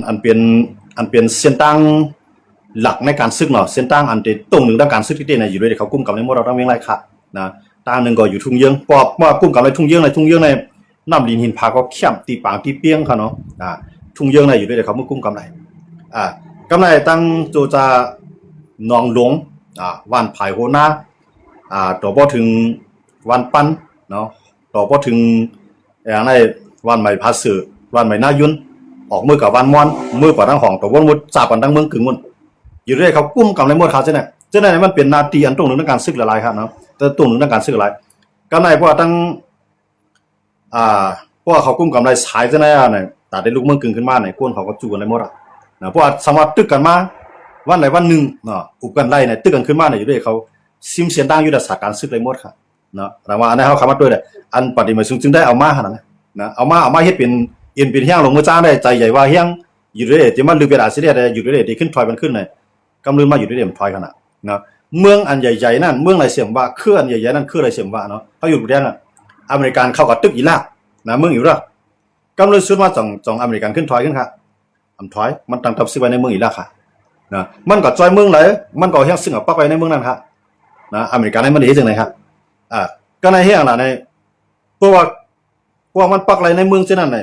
ອັນເປັນ ອັນເປັນເສັ້ນທາງຫຼັກໃນການສຶກເນາະ, ເສັ້ນທາງອັນທີ່ຕົງໜຶ່ງທາງການສຶກທີ່ເດນະ ຢູ່ໂດຍທີ່ເຂົາກຸມກຳໄດ້ໝົດເອົາທັງວຽງໄລຄະນະ. ທາງໜຶ່ງກໍຢູ່ທົ່ງເຢິງ, ເພາະວ່າກຸມກຳໄດ້ທົ່ງເຢິງນະ, ທົ່ງເຢິງໃນນ້ຳລິນຫີນຜາກໍແຄມ ຕີປາງຕີປຽງຄະເນາະ. ອາ ທົ່ງເຢິງນະ ຢູ່ໂດຍທີ່ເຂົາມາກຸມກຳໄດ້. ອາ ກຳໄດ້ຕັ້ງໂຈຈາ ໜອງຫຼວງ, ອາ ບ້ານຜາຍໂຮນາ, ອາ ຕໍ່ບໍ່ເຖິງບ້ານປັນເນາະ, ຕໍ່ບໍ່ເຖິງ ຢ່າງໃນບ້ານໃໝ່ຜາເສືອ, ບ້ານໃໝ່ນາຍຸນ, ອອກມືກັບບ້ານມ່ອນ, ມືກວ່າທາງຫ້ອງ ຕະວັນໝົດ ຊາບກັນທັງເມືອງກຶງໝົດ. ຢູ່ເດ້ ເຂົາກຸມກຳໄດ້ໝົດຄັບ. ຈັ່ງນັ້ນ ຈັ່ງນັ້ນມັນເປັນໜ້າທີ່ອັນຕົງໜຶ່ງໃນການສຶກຫຼາຍໆຄັບເນາະ, ແຕ່ຕົງໜຶ່ງໃນການສຶກຫຼາຍ. ກຳໄດ້ເພາະວ່າທັງ ອ່າ ເພາະວ່າເຂົາກຸມກຳໄດ້ສາຍຈັ່ງໃດນະ, ຕາໄດ້ລຸກເມືອງກຶງຂຶ້ນມານີ້ ຄົນເຂົາກໍຈູ້ກັນໄດ້ໝົດອະນະ. ເພາະວ່າສາມາດຕຶກກັນມາ ວັນໃດວັນໜຶ່ງເນາະ, ອຸບກັນໄດ້ນະ, ຕຶກກັນຂຶ້ນມານີ້ ຢູ່ເດ້ ເຂົາຊິມເສັ້ນທາງຍຸດທະສາດການສຶກໄດ້ໝົດຄັບ. ເນາະ ແຕ່ວ່າອັນນັ້ນເຮົາເຂົ້າມາຕົວະເດ້ ອັນປະຕິມະຊຸງຈຶ່ງໄດ້ເອົາມາຫັ້ນນະ ເອົາມາ ເອົາມາເຮັດເປັນ ເອັນເປັນແຮງລົງມືຈ້າງໄດ້ ໃຈໃຫຍ່ວ່າແຮງ ຢູ່ເດ້ ທີ່ມັນລືເປັນອາຊີເດ ຢູ່ເດ້ ທີ່ຂຶ້ນຖອຍມັນຂຶ້ນນະ ກຳລືມາຢູ່ເດ້ ມັນຖອຍຂະໜາດນະ. ເມືອງອັນໃຫຍ່ໆນັ້ນ ເມືອງຫຼາຍເສມວະ ເຄືອອັນໃຫຍ່ໆນັ້ນ ເຄືອຫຼາຍເສມວະເນາະ ເຮົາຢູ່ແດນນະ ອາເມລິກັນເຂົາກໍຕຶກອີຣາກນະ ເມືອງອີຣາກ ກຳເລີຍສຸດມາ ຈອງ ຈອງອາເມລິກັນຂຶ້ນຖອຍຂຶ້ນຄ່ະ ອຳຖອຍ ມັນຕັ້ງທັບຊຶກໄວ້ໃນເມືອງອີຣາກຄ່ະນະ ມັນກໍຈອຍເມືອງໃດ ມັນກໍເອົາແຮງຊຶກເອົາປັກໄວ້ໃນເມືອງນັ້ນຄ່ະນະ. ອາເມລິກັນໃຫ້ມັນໄດ້ເຮັດຈັ່ງໃດຄ່ະ ອາ ກໍໃນແຮງລະໃນ ເພາະວ່າ ເພາະວ່າມັນປັກໄວ້ໃນເມືອງເຊັ່ນນັ້ນແຫຼະ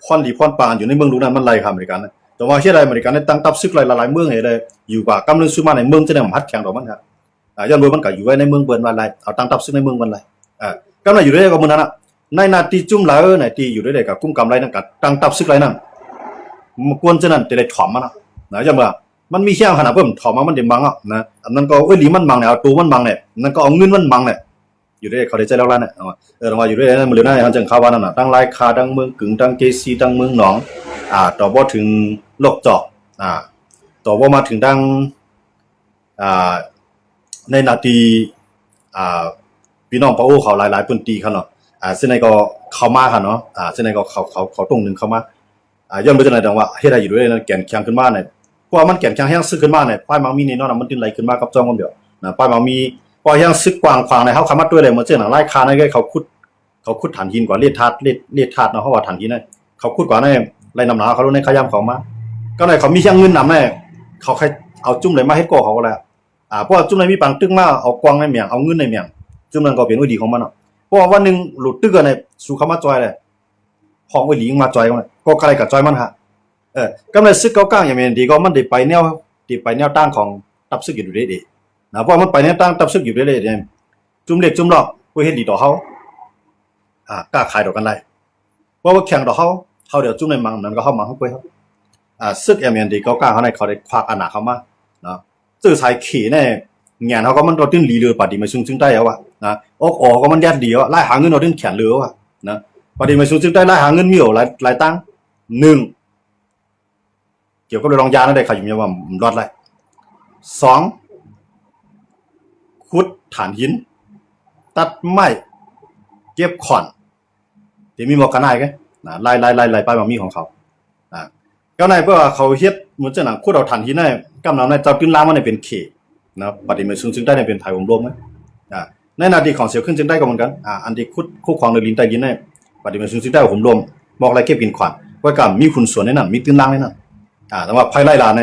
ພອນດີພອນປານຢູ່ໃນເມືອງລູກນັ້ນມັນໄລ່ຄ່ະອາເມລິກັນນະ. ແຕ່ວ່າເຮັດໃຫ້ອາເມລິກັນໄດ້ຕັ້ງທັບຊຶກໄລ່ຫຼາຍໆເມືອງໃຫ້ໄດ້ ຢູ່ກວ່າກຳເລີຍສຸດມາໃນເມືອງເຊັ່ນນັ້ນມັນຮັດແຂງດອກມັນຄ່ະ. ອາ ຍ້ອນວ່າມັນກໍຢູ່ໄວ້ໃນເມືອງເພິ່ນວ່າໄລ່ ເອົາຕັ້ງທັບຊຶກໃນເມືອງເພິ່ນໄລ່ ອາ ກຳໄດ້ຢູ່ໄດ້ກໍມື້ນັ້ນນະ ໃນໜ້າທີ່ຈຸ້ມຫຼາຍເອີຍ ໃນທີ່ຢູ່ໄດ້ກໍກຸມກຳໄດ້ນັ້ນ ກໍຕັ້ງທັບຊຶກໄດ້ນັ້ນ ມັນຄວນຈະນັ້ນຈະໄດ້ຖອມມັນນະ ນະ ຢ່າວ່າມັນມີແຮງຂະໜາດເພິ່ນຖອມມາ ມັນໄດ້ມັງເນາະນະ ອັນນັ້ນກໍເອີຍ ຫຼີມັນມັງແຫຼະ ເອົາໂຕມັນມັງແຫຼະ ນັ້ນກໍເອົາເງິນມັນມັງແຫຼະ ຢູ່ໄດ້ເຂົາໄດ້ໃຈລັກລ້ານນະ ເອີ ວ່າຢູ່ໄດ້ນະ ມື້ນັ້ນເຮົາຈຶ່ງເຂົ້າວ່ານັ້ນນະ ທັງລາຍຄາ ທັງເມືອງກຶງ ທັງເກຊີ ທັງເມືອງໜອງ ອາ ຕໍ່ບໍ່ເຖິງລອກຈອກ ອາ ຕໍ່ບໍ່ມາເຖິງທາງ ອ່າ ໃນໜ້າທີ່ ອ່າ ພີ່ນ້ອງປາໂອເຂົາຫຼາຍໆພື້ນທີ່ຄັນເນາະ ອ່າ ເຊັ່ນໃດກໍເຂົ້າມາຄັນເນາະ ອ່າ ເຊັ່ນໃດກໍເຂົາ ເຂົາ ເຂົາຕົງໜຶ່ງເຂົ້າມາ ອ່າ ຍ້ອນວ່າຈັ່ງໃດຈັ່ງວ່າເຮັດໃຫ້ຢູ່ດ້ວຍນັ້ນແກ່ນແຂງຂຶ້ນມານີ້ ເພາະວ່າມັນແກ່ນແຂງແຮງຊຶກຂຶ້ນມານີ້ ພາຍມັງມີແນ່ນອນ ມັນຈຶ່ງໄຫຼຂຶ້ນມາກັບຈອມຄົນດຽວນະ ພາຍມັງມີ ເພາະແຮງຊຶກກວ້າງຂວາງໃນເຮົາເຂົ້າມາຕົວະໄດ້ ເໝືອນເຊັ່ນນະ ລາຍຄາໃນເຂົາຂຸດ ເຂົາຂຸດຖ່ານຫີນກວ່າ ເລທາດ ເລ ເລທາດເນາະ ເຮົາວ່າຖ່ານຫີນນະ ເຂົາຂຸດກວ່າໃນໄລ່ນ້ຳໜາວເຂົາລົງໃນຂະຍາມເຂົາມາ ກໍໃນເຂົາມີແຮງເງິນນຳໃນ ເຂົາໃຄ່ເອົາຈຸ້ມໃດມາເຮັດກໍເຂົາກໍແລ້ວ ອ່າ ເພາະວ່າຈຸ້ມໃດມີປາງຕຶກມາ ເອົາກວາງໃນແມງ ເອົາເງິນໃນແມງ ຈຸ້ມນັ້ນກໍເປັນໂອດີຂອງມັນເນາະ ເພາະວ່າວັນໜຶ່ງໂຫຼດຕຶກອັນໃດ ສູ່ເຂົາມາຈອຍແລ້ວ ຫ້ອງໂອດີມາຈອຍ ກໍກະໄດ້ກະຈອຍມັນຫາ ເອີ ກຳໄດ້ຊຶກເກົາກາງຢ່າງແມ່ນດີ ກໍມັນໄດ້ໄປແນວ ໄດ້ໄປແນວທາງຂອງທັບຊຶກຢູ່ເດເດນະ ເພາະມັນໄປແນວທາງທັບຊຶກຢູ່ເດເດ ຈຸ້ມເລັກຈຸ້ມນ້ອຍ ເພື່ອເຮັດດີຕໍ່ເຮົາ ອ່າ ຄ້າຂາຍຕໍ່ກັນໄດ້ ເພາະວ່າແຂ່ງຕໍ່ເຮົາ ເຮົາດຽວຈຸ້ມໃນມັງ ນັ້ນກໍເຮົາມັງເຮົາກວຍເຮົາ ອ່າ ຊຶກເອັມເອັນດີເກົາກາງເຮົາໃນ ເຂົາໄດ້ຄວັກອານາເຂົ້າມາເນາະ ຊື່ສາຍເຂແນ່ ແງນເຮົາກໍມັນກໍຕື່ນຫຼີເຫຼືອປາດີໄມຊຸງຊຶງໃຕ້ເຮົາວ່ານະ ອອກອອກກໍມັນແດດດີເຮົາ ລາຍຫາເງິນເຮົາຕື່ນແຂນເຫຼືອວ່ານະ ປາດີໄມຊຸງຊຶງໃຕ້ລາຍຫາເງິນມີເອົາຫຼາຍ ຫຼາຍຕ່າງ ໜຶ່ງ ກ່ຽວກັບເລື່ອງຢານັ້ນໄດ້ ຂ້າຢູ່ເມຍວ່າມັນລອດໄດ້ ສອງ ຂຸດຖ່ານຫີນ ຕັດໄມ້ ເກັບຂອນ ທີ່ມີໝວກກັນນາຍກະນະ ລາຍ ລາຍ ລາຍ ລາຍປ້າຍບາມີຂອງເຂົາ ອາ ກໍໃນເພື່ອວ່າເຂົາເຮັດເໝືອນຈັ່ງນັ້ນ ຂຸດເອົາຖ່ານຫີນໃນ ກຳນຳໃນເຈົ້າຕື່ນລາມມາໃນເປັນເຂ ນະ ປະຕິເໝີກຊຸງຊຶງໃຕ້ນີ້ເປັນໃຜຫວມລວມນະ ອາ ໃນໜ້າທີ່ຂອງສຽວຂຶ້ນຊຶງໃຕ້ກໍເໝືອນກັນ ອາ ອັນທີ່ຂຸດ ຂຸດຂອງໃນດິນໃຕ້ດິນໃນ ປະຕິເໝີກຊຸງຊຶງໃຕ້ຫວມລວມ ມອກໄລ່ເກັບກິນຂວານ ໄວ້ກະມີຫຸນສວນໃນນັ້ນ ມີຕື່ນລາງໃນນັ້ນ ອາ ແຕ່ວ່າໃຜໄລ່ຫຼານໃນ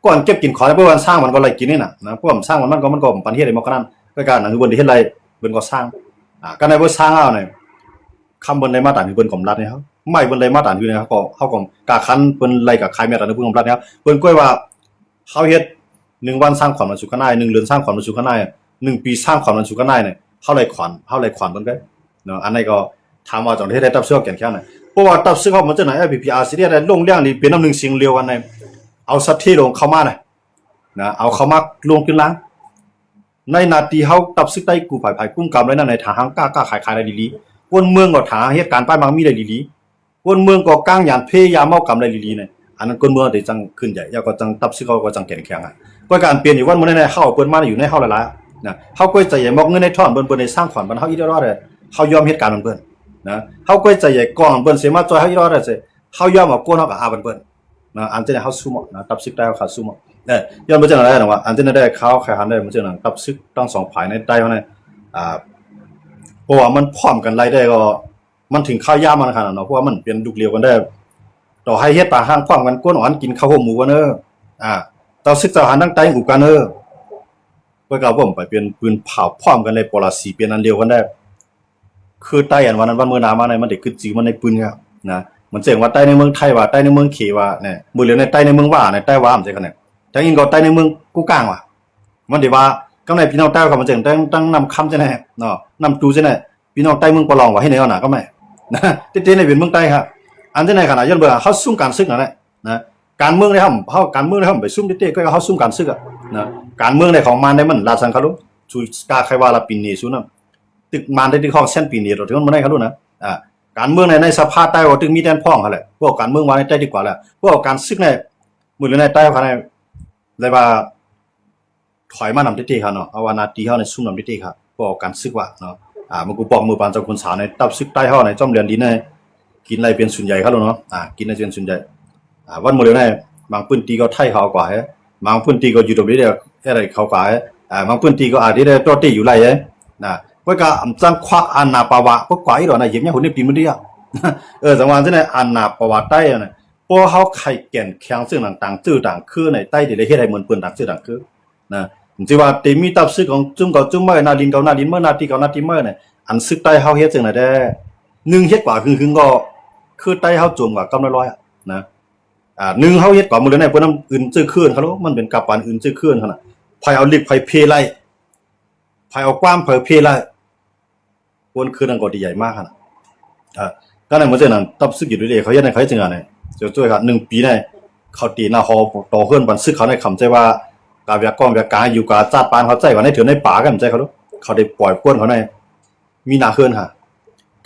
ກ່ອນເກັບກິນຂວານ ເພາະວ່າສ້າງມັນກໍໄລ່ກິນນີ້ນະ ນະ ເພາະວ່າມັນສ້າງມັນ ມັນກໍ ມັນກໍບໍ່ປັນເຮັດໃຫ້ໝົດຂະນັ້ນ ກໍການນັ້ນຄືເພິ່ນໄດ້ເຮັດໄລ່ ເພິ່ນກໍສ້າງ ອາ ການໄດ້ເພິ່ນສ້າງເອົານີ້ ຄຳເພິ່ນໄລ່ມາຕາມທີ່ເພິ່ນກຳລັດໃຫ້ເຮົາ ໄມ້ເພິ່ນໄລ່ມາຕາມທີ່ເຮົາ ເຮົາກໍ ເຮົາກໍກາຄັນເພິ່ນໄລ່ກະຂາຍແມ່ຕາມທີ່ເພິ່ນກຳລັດໃຫ້ເຮົາ ເພິ່ນກໍວ່າ ເຮົາເຮັດໜຶ່ງວັນສ້າງຂວັນມັນສຸກຂະໜາຍ ໜຶ່ງເດືອນສ້າງຂວັນມັນສຸກຂະໜາຍ ໜຶ່ງປີສ້າງຂວັນມັນສຸກຂະໜາຍນີ້ ເຮົາໄລ່ຂວັນ ເຮົາໄລ່ຂວັນເພິ່ນໄປເນາະ ອັນນີ້ກໍຖາມວ່າຕ້ອງເຮັດໃຫ້ຕັບຊຶກແກ່ນແຂງນະ ເພາະວ່າຕັບຊຶກເຮົາມັນຈັ່ງໃດ ແອລພີພີ ອາຣ໌ຊີດີ ໄດ້ລົງແລ້ວນີ້ເປັນນ້ຳໜຶ່ງສຽງດຽວກັນໃນ ເອົາສັດເທລົງເຂົ້າມານະ ນະ ເອົາເຂົ້າມາລົງກິນລາງ ໃນໜ້າທີ່ເຮົາ ຕັບຊຶກໃຕ້ກູ່ຜາຍ ຜາຍກຸ້ມກຳໄດ້ນັ້ນໃນ ຖ້າຫາກຄ້າ ຄ້າຂາຍ ຂາຍໄດ້ດີໆ ຄົນເມືອງກໍຖ້າຫາກເຮັດການປ້າຍໝາກມີໄດ້ດີໆ ຄົນເມືອງກໍກາງຢານເພຍາເມົາກຳໄດ້ດີໆ ອັນນັ້ນຄົນເມືອງໄດ້ຈັ່ງຂຶ້ນໃຈ ແລ້ວກໍຈັ່ງ ຕັບຊຶກເຮົາກໍຈັ່ງແຂງແຂງ ກໍການປ່ຽນຢູ່ວັນມື້ນີ້ ເຮົາເອົາເພິ່ນມາຢູ່ໃນເຮົາຫຼາຍໆ ນະ ເຮົາກໍໃຈໃຫຍ່ມອກເງິນໃນທ້ອນເພິ່ນ ເພິ່ນໄດ້ສ້າງຂວັນມັນເຮົາອີດອອດ ເຮົາຍອມເຮັດການນຳເພິ່ນ ນະ ເຮົາກໍໃຈໃຫຍ່ກອງເພິ່ນເສມາຊ່ອຍເຮົາອີດອອດ ເຮົາຍອມເອົາໂກນເຮົາກໍອາບເພິ່ນ ນະ ອັນຈັ່ງໃດເຮົາສູ້ໝົດນະ ຕັບຊຶກໃຕ້ເຮົາຂາດສູ້ໝົດ ເອີ ຍ້ອນເປັນຈັ່ງໃດນະວ່າ ອັນຈັ່ງໃດໄດ້ຂ່າວໄດ້ຫັນໄດ້ ມັນຈັ່ງນັ້ນ ຕັບຊຶກທັງສອງຝ່າຍໃນໃຕ້ເຮົານີ້ ອ່າ ເພາະວ່າມັນພ້ອມກັນໄລ່ໄດ້ກໍ ມັນເຖິງຄາວຍາມມັນຂະໜາດເນາະ ເພາະວ່າມັນເປັນລູກຫຼຽວກັນໄດ້ ຕໍ່ໃຫ້ເຮັດປາຮ່າງພ້ອມກັນ ກົນອ່ອນກິນເຂົ້າໂຮມໝູກັນເດີ. ອ່າ ເຈົ້າຊຶກເຈົ້າທະຫານທາງໃຕ້ຫູກັນເດີ. ເພິ່ນກໍເວົ້າໄປເປັນປືນເຜົາພ້ອມກັນເລີຍ ປໍລາສີເປັນອັນດຽວກັນໄດ້. ຄືໃຕ້ອັນວ່ານັ້ນ ວັນເມີນາມານີ້ ມັນໄດ້ຂຶ້ນຊື່ມັນໃນປືນແລ້ວນະ. ມັນເຊິ່ງວ່າໃຕ້ໃນເມືອງໄທວ່າ ໃຕ້ໃນເມືອງເຂວ່າແນ່ ມື້ເຫຼືອໃນໃຕ້ໃນເມືອງວ່າ ໃນໃຕ້ວ່າ ມັນຊິຂະແນນ ທາງອີງກໍໃຕ້ໃນເມືອງກູກາງວ່າ ມັນໄດ້ວ່າ ກຳໄນພີ່ນ້ອງໃຕ້ເຂົາ ມັນເຊິ່ງທັງ ທັງນ້ຳຄຳຈັ່ງໃດເນາະ ນ້ຳຕູຈັ່ງໃດ ພີ່ນ້ອງໃຕ້ເມືອງປະລອງວ່າເຮັດແນວນັ້ນນະ ກຳໄນ ນະ ເຕັດໆ ໃນເປັນເມືອງໃຕ້ຄັບ. ອັນຈັ່ງໃດຂະນະ ຍ້ອນເບິ່ງເຮົາຊຸມການຊຶກນັ້ນແຫຼະນະ. ການເມືອງໃດເຮົາ ເຮົາການເມືອງໃດເຮົາໄປຊຸມເຕັດໆ ກໍເຮົາຊຸມການຊຶກອະນະ. ການເມືອງໃດຂອງມານໃດ ມັນລາຊະຫຍັງຄະລຸ ສູກ້າໄຄວ່າລະປິ່ນໜີສູນຳ ຕຶກມານໄດ້ ຕຶກຮອງແຊນປີນີ້ ເຖິງມັນບໍ່ໄດ້ຄະລຸນະ. ອ່າ ການເມືອງໃນ ໃນສະພາໃຕ້ວ່າຕຶກມີແຕ່ນພ້ອງຫັ້ນແຫຼະ. ພວກການເມືອງວ່າໃນໃຕ້ດີກວ່າແລ້ວ ພວກການຊຶກໃນມື້ໃນໃຕ້ວ່າ ໄດ້ວ່າຖອຍມານຳເຕໆ ເຮົາເນາະ. ເຮົາວ່າໜ້າທີ່ເຮົາໃນຊຸມນຳເຕໆ ເຮົາ ພວກການຊຶກວ່າເນາະ. ອ່າ ມື້ກູປອກມື້ປານເຈົ້າຂຸນສານໃນ ຕັບຊຶກໃຕ້ເຮົາໃນ ຈອມແດນດິນໃນ ກິນໄລ່ເປັນສ່ວນໃຫຍ່ເຮົາເນາະ. ອ່າ ກິນໄລ່ເປັນສ່ວນໃຫຍ່. ອ່າ ວັນມື້ເລີວໃນ ບາງພື້ນທີ່ກໍໄທເຂົາເອົາກວ່າ ບາງພື້ນທີ່ກໍຢູ່ຕົງນີ້ແຫຼະ ເຮັດໃຫ້ເຂົາກວ່າ ອ່າ ບາງພື້ນທີ່ກໍອາດຈະໄດ້ຕໍ່ຕີຢູ່ໄລ່ນະ. ເພິ່ນກໍອຳຈັງຄວັກອານາປະວະ ພວກກວ່າອີກດອກນະ ເຫຍບຍາຫົວເໜັບຕີນມັນເດ. ເອີ ສັງວານຈັ່ງໃດ ອານາປະວະໃຕ້ນະ ເພາະເຮົາໄຂ່ແກ່ນແຂງເຊິ່ງຕ່າງ ຕ່າງຈື່ຕ່າງຄືໃນໃຕ້ ທີ່ໄດ້ເຮັດໃຫ້ເໝືອນເພິ່ນຕ່າງຊື່ຕ່າງຄືນະ. ມັນຊິວ່າເຕມີຕັບຊຶກຂອງຈຸ້ມເຂົາຈຸ້ມໄວ້ ໜ້າດິນເຂົາໜ້າດິນໄວ້ ໜ້າທີ່ເຂົາໜ້າທີ່ໄວ້ນະ. ອັນຊຶກໃຕ້ເຮົາເຮັດຈັ່ງໃດແດ່ ໜຶ່ງເຮັດກວ່າຫຶງໆ ກໍຄືໃຕ້ເຮົາໂຈມກວ່າກຳລະລອຍນະ. ອ່າ ໜຶ່ງເຮົາເຮັດກວ່າມື້ເລີວໃນ ເພິ່ນນຳອື່ນຈື່ຄືນເຂົາໂລດ ມັນເປັນກາບປານອື່ນຈື່ຄືນຫັ້ນນະ. ໃຜເອົາລິກໃຜເພໄລ່ ໃຜເອົາຄວາມໃຜເພໄລ່ ຄົນຄືນນັ້ນກໍທີ່ໃຫຍ່ມາກຫັ້ນນະ. ເອີ ກໍນັ້ນ ເມື່ອເຊັ່ນນັ້ນ ຕັບຊຶກຢູ່ດີໆ ເຂົາເຮັດໃຫ້ ເຂົາເຮັດຈັ່ງໃດ ຊ່ວຍໆ ຄັບ ໜຶ່ງປີໃນ ເຂົາຕີໜ້າຫໍຕໍ່ເຮືອນບັນຊຶກເຂົາໃນ ຄຳໃຈວ່າກາວຽກກ້ອງວຽກກາງຢູ່ກາຊາດປານເຂົາໃຈວ່າໃນເຖິງໃນປ່າກັນໃຈເຂົາ ເຂົາໄດ້ປ່ອຍກົນເຂົາໃນມີໜ້າເຮືອນຫາ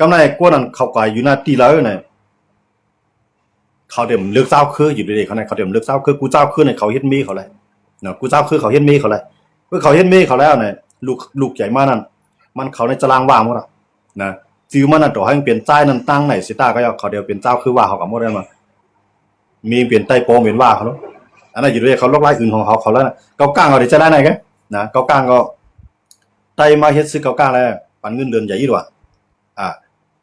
ກຳໄນກົນນັ້ນເຂົາກາຢູ່ໜ້າທີ່ລາວໃນ ເຂົາເຕັມເລືອກຊາວຄືຢູ່ເດ ເຂົາເນາະ ເຂົາເຕັມເລືອກຊາວຄື ກູຊາວຄືໃນເຂົາເຮັດເມເຂົາແລ້ວເນາະ ກູຊາວຄືເຂົາເຮັດເມເຂົາແລ້ວ ເມື່ອເຂົາເຮັດເມເຂົາແລ້ວເນາະ ລູກ ລູກໃຫຍ່ມານັ້ນ ມັນເຂົ້າໃນຕາລາງວ່າໝົດແລ້ວນະ ຈື່ມັນນະ ຕໍ່ໃຫ້ເປັນຊາຍນັ້ນຕັ້ງໃນເສຍຕາ ເຂົາເຈົ້າ ເຂົາເດວເປັນຊາວຄືວ່າເຂົາກໍໝົດແລ້ວນະ ມີເປັນໄຕ້ປອງເປັນວ່າເຂົາເນາະ ອັນນັ້ນຢູ່ເດ ເຂົາລອກລາຍອື່ນຂອງເຂົາ ເຂົາແລ້ວນະ ເຂົາກ້າງເຂົາໄດ້ໃຊ້ລາຍໃນກັນນະ ເຂົາກ້າງກໍໄຕ້ມາເຮັດຊຶກ ເຂົາກ້າງແລ້ວ ປັນເງິນເດືອນໃຫຍ່ຢູ່ດອກ ອ່າ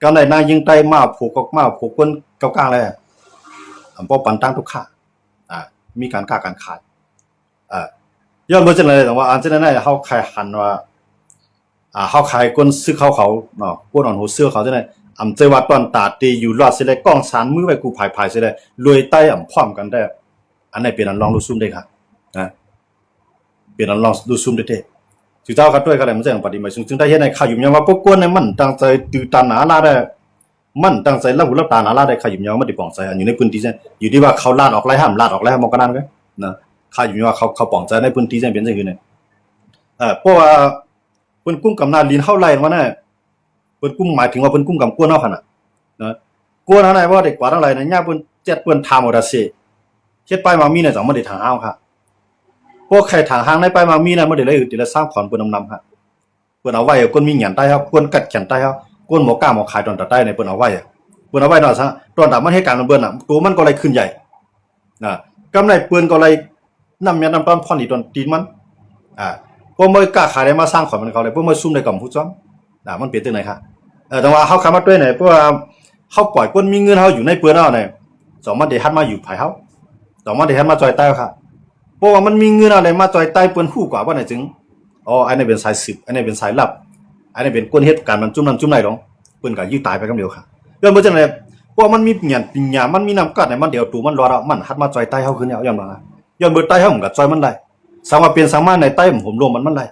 ການໄດ້ນາງຍິງໄຕ້ມາຜູກ ມາຜູກຄົນເກົ່າກາງແລ້ວ ອຳບໍ່ປັນຕັ້ງທຸກຂ້າ ອ່າ ມີການຄ້າການຂາຍ ອ່າ ຍ້ອນບໍ່ເຊັ່ນໃດ ແຕ່ວ່າອັນເຊັ່ນໃດເຮົາຂາຍຫັນວ່າ ອ່າ ເຮົາຂາຍຄົນຊຶກເຮົາເຂົາເນາະ ຄົນອ່ອນຫົວເສື້ອເຂົາຈັ່ງໃດ ອຳເຈີວ່າຕອນຕາຕີຢູ່ລອດຊິໄດ້ກ້ອງສານມືໄວ້ຄູ່ຜາຍໆຊິໄດ້ ລວຍໄຕ້ອຳພ້ອມກັນແທ້ ອັນໃດເປັນອັນລອງຮູ້ຊຸມເດ້ຄ່ະ ນະ ເປັນອັນລອງຮູ້ຊຸມແທ້ໆ ຊື່ເຈົ້າຂ້າດ້ວຍຂ້າແຫຼະ ມັນຈັ່ງປະຕິໄໝສູງ ຈຶ່ງໄດ້ເຮັດໃຫ້ຂ້າຢູ່ຍາມວ່າ ພວກກວນນີ້ມັນຕັ້ງໃຈຕື້ຕາໜາລາດ ມັນຕັ້ງໃຈລະຫູລະຕາໜາລາດ ຂ້າຢູ່ຍາມວ່າມັນໄດ້ປອງໃຈ ອັນຢູ່ໃນພື້ນທີ່ ຢູ່ທີ່ວ່າເຂົາລາດອອກໄລ່ຫ້າມ ລາດອອກໄລ່ຫ້າມ ມັນກໍນັ້ນນະ ຂ້າຢູ່ຍາມວ່າເຂົາ ເຂົາປອງໃຈໃນພື້ນທີ່ ເປັນຈັ່ງຊີ້ນະ ເອີ ເພາະວ່າເພິ່ນກຸ້ມກຳນານດິນເຮົາໄລ່ມານະ ເພິ່ນກຸ້ມ ໝາຍເຖິງວ່າເພິ່ນກຸ້ມກຳກວນເຮົາຫັ້ນນະ ນະ ກວນເຮົານະ ບໍ່ໄດ້ກວາດທັງຫຼາຍນະ ຍາມເພິ່ນແຈັດເພິ່ນຖາມເອົາດາເຊ ເຮັດປ້າຍໝາກມີນະ ຈັ່ງມັນໄດ້ທາງເຮົາຄ່ະ ພວກໃຄທາງຮ່າງໃນປ້າຍໝາກມີນະ ມັນໄດ້ໄລ່ອຶດ ແຕ່ລະສາມຂອນເພິ່ນນຳນຳຄ່ະ ເພິ່ນເອົາໄວ້ ຄົນມີຫຍັນໃຕ້ເຮົາ ຄົນກັດແຂນໃຕ້ເຮົາ ຄົນບໍ່ກ້າບໍ່ຂາຍຕອນຕາໃຕ້ໃນ ເພິ່ນເອົາໄວ້ ເພິ່ນເອົາໄວ້ນອນຊະ ຕອນຕາມັນເຮັດການມັນເບິ່ນນະ ໂຕມັນກໍໄລ່ຂຶ້ນໃຫຍ່ ນະ ກຳໄລເພິ່ນກໍໄລ່ ນ້ຳແມ່ນ້ຳຕອນຜ່ອນອີກຕອນຕີນມັນ ອ່າ ພວກເຮົາກ້າຂາຍໄດ້ມາສ້າງຂອງມັນເຂົາເລີຍ ພວກເຮົາຊຸມໄດ້ກໍບໍ່ຮູ້ຈ້ອມ ນະ ມັນເປັນຈັ່ງໃດຄ່ະ ເອີ ແຕ່ວ່າເຮົາຄຳວ່າດ້ວຍໃນ ເພາະວ່າເຮົາປ່ອຍຄົນມີເງິນເຮົາຢູ່ໃນເພິ່ນເຮົາໃນ ສອງມັນໄດ້ຫັນມາຢູ່ຝ່າຍເຮົາ ສອງມັນໄດ້ຫັນມາຈ່ອຍໃຕ້ເຮົາຄ່ະ ເພາະວ່າມັນມີເງິນເອົາໃດມາຈ່ອຍໃຕ້ ເພິ່ນຮູ້ກວ່າວ່າໃນຈຶ່ງ ອໍ ອັນນີ້ເປັນສາຍສືບ ອັນນີ້ເປັນສາຍລັບ ອັນນີ້ເປັນຄົນເຮັດການມັນຈຸ້ມນັ້ນຈຸ້ມໃດດອງ ເພິ່ນກໍຍິງຕາຍໄປກຳດຽວຄ່ະ ຍ້ອນບໍ່ຈັ່ງໃດ ເພາະມັນມີປັນຍາ ປັນຍາ ມັນມີນ້ຳກັດໃນມັນ ດຽວໂຕມັນລອດເອົາ ມັນຫັດມາຈ່ອຍໃຕ້ເຮົາຂຶ້ນແລ້ວ ຍ້ອນວ່າ ຍ້ອນເບີໃຕ້ເຮົາມັນກໍຈ່ອຍມັນໄດ້ ສັງວ່າເປັນສັງມາໃນໃຕ້ມັນໂຫມລົມມັນ ມັນໄດ້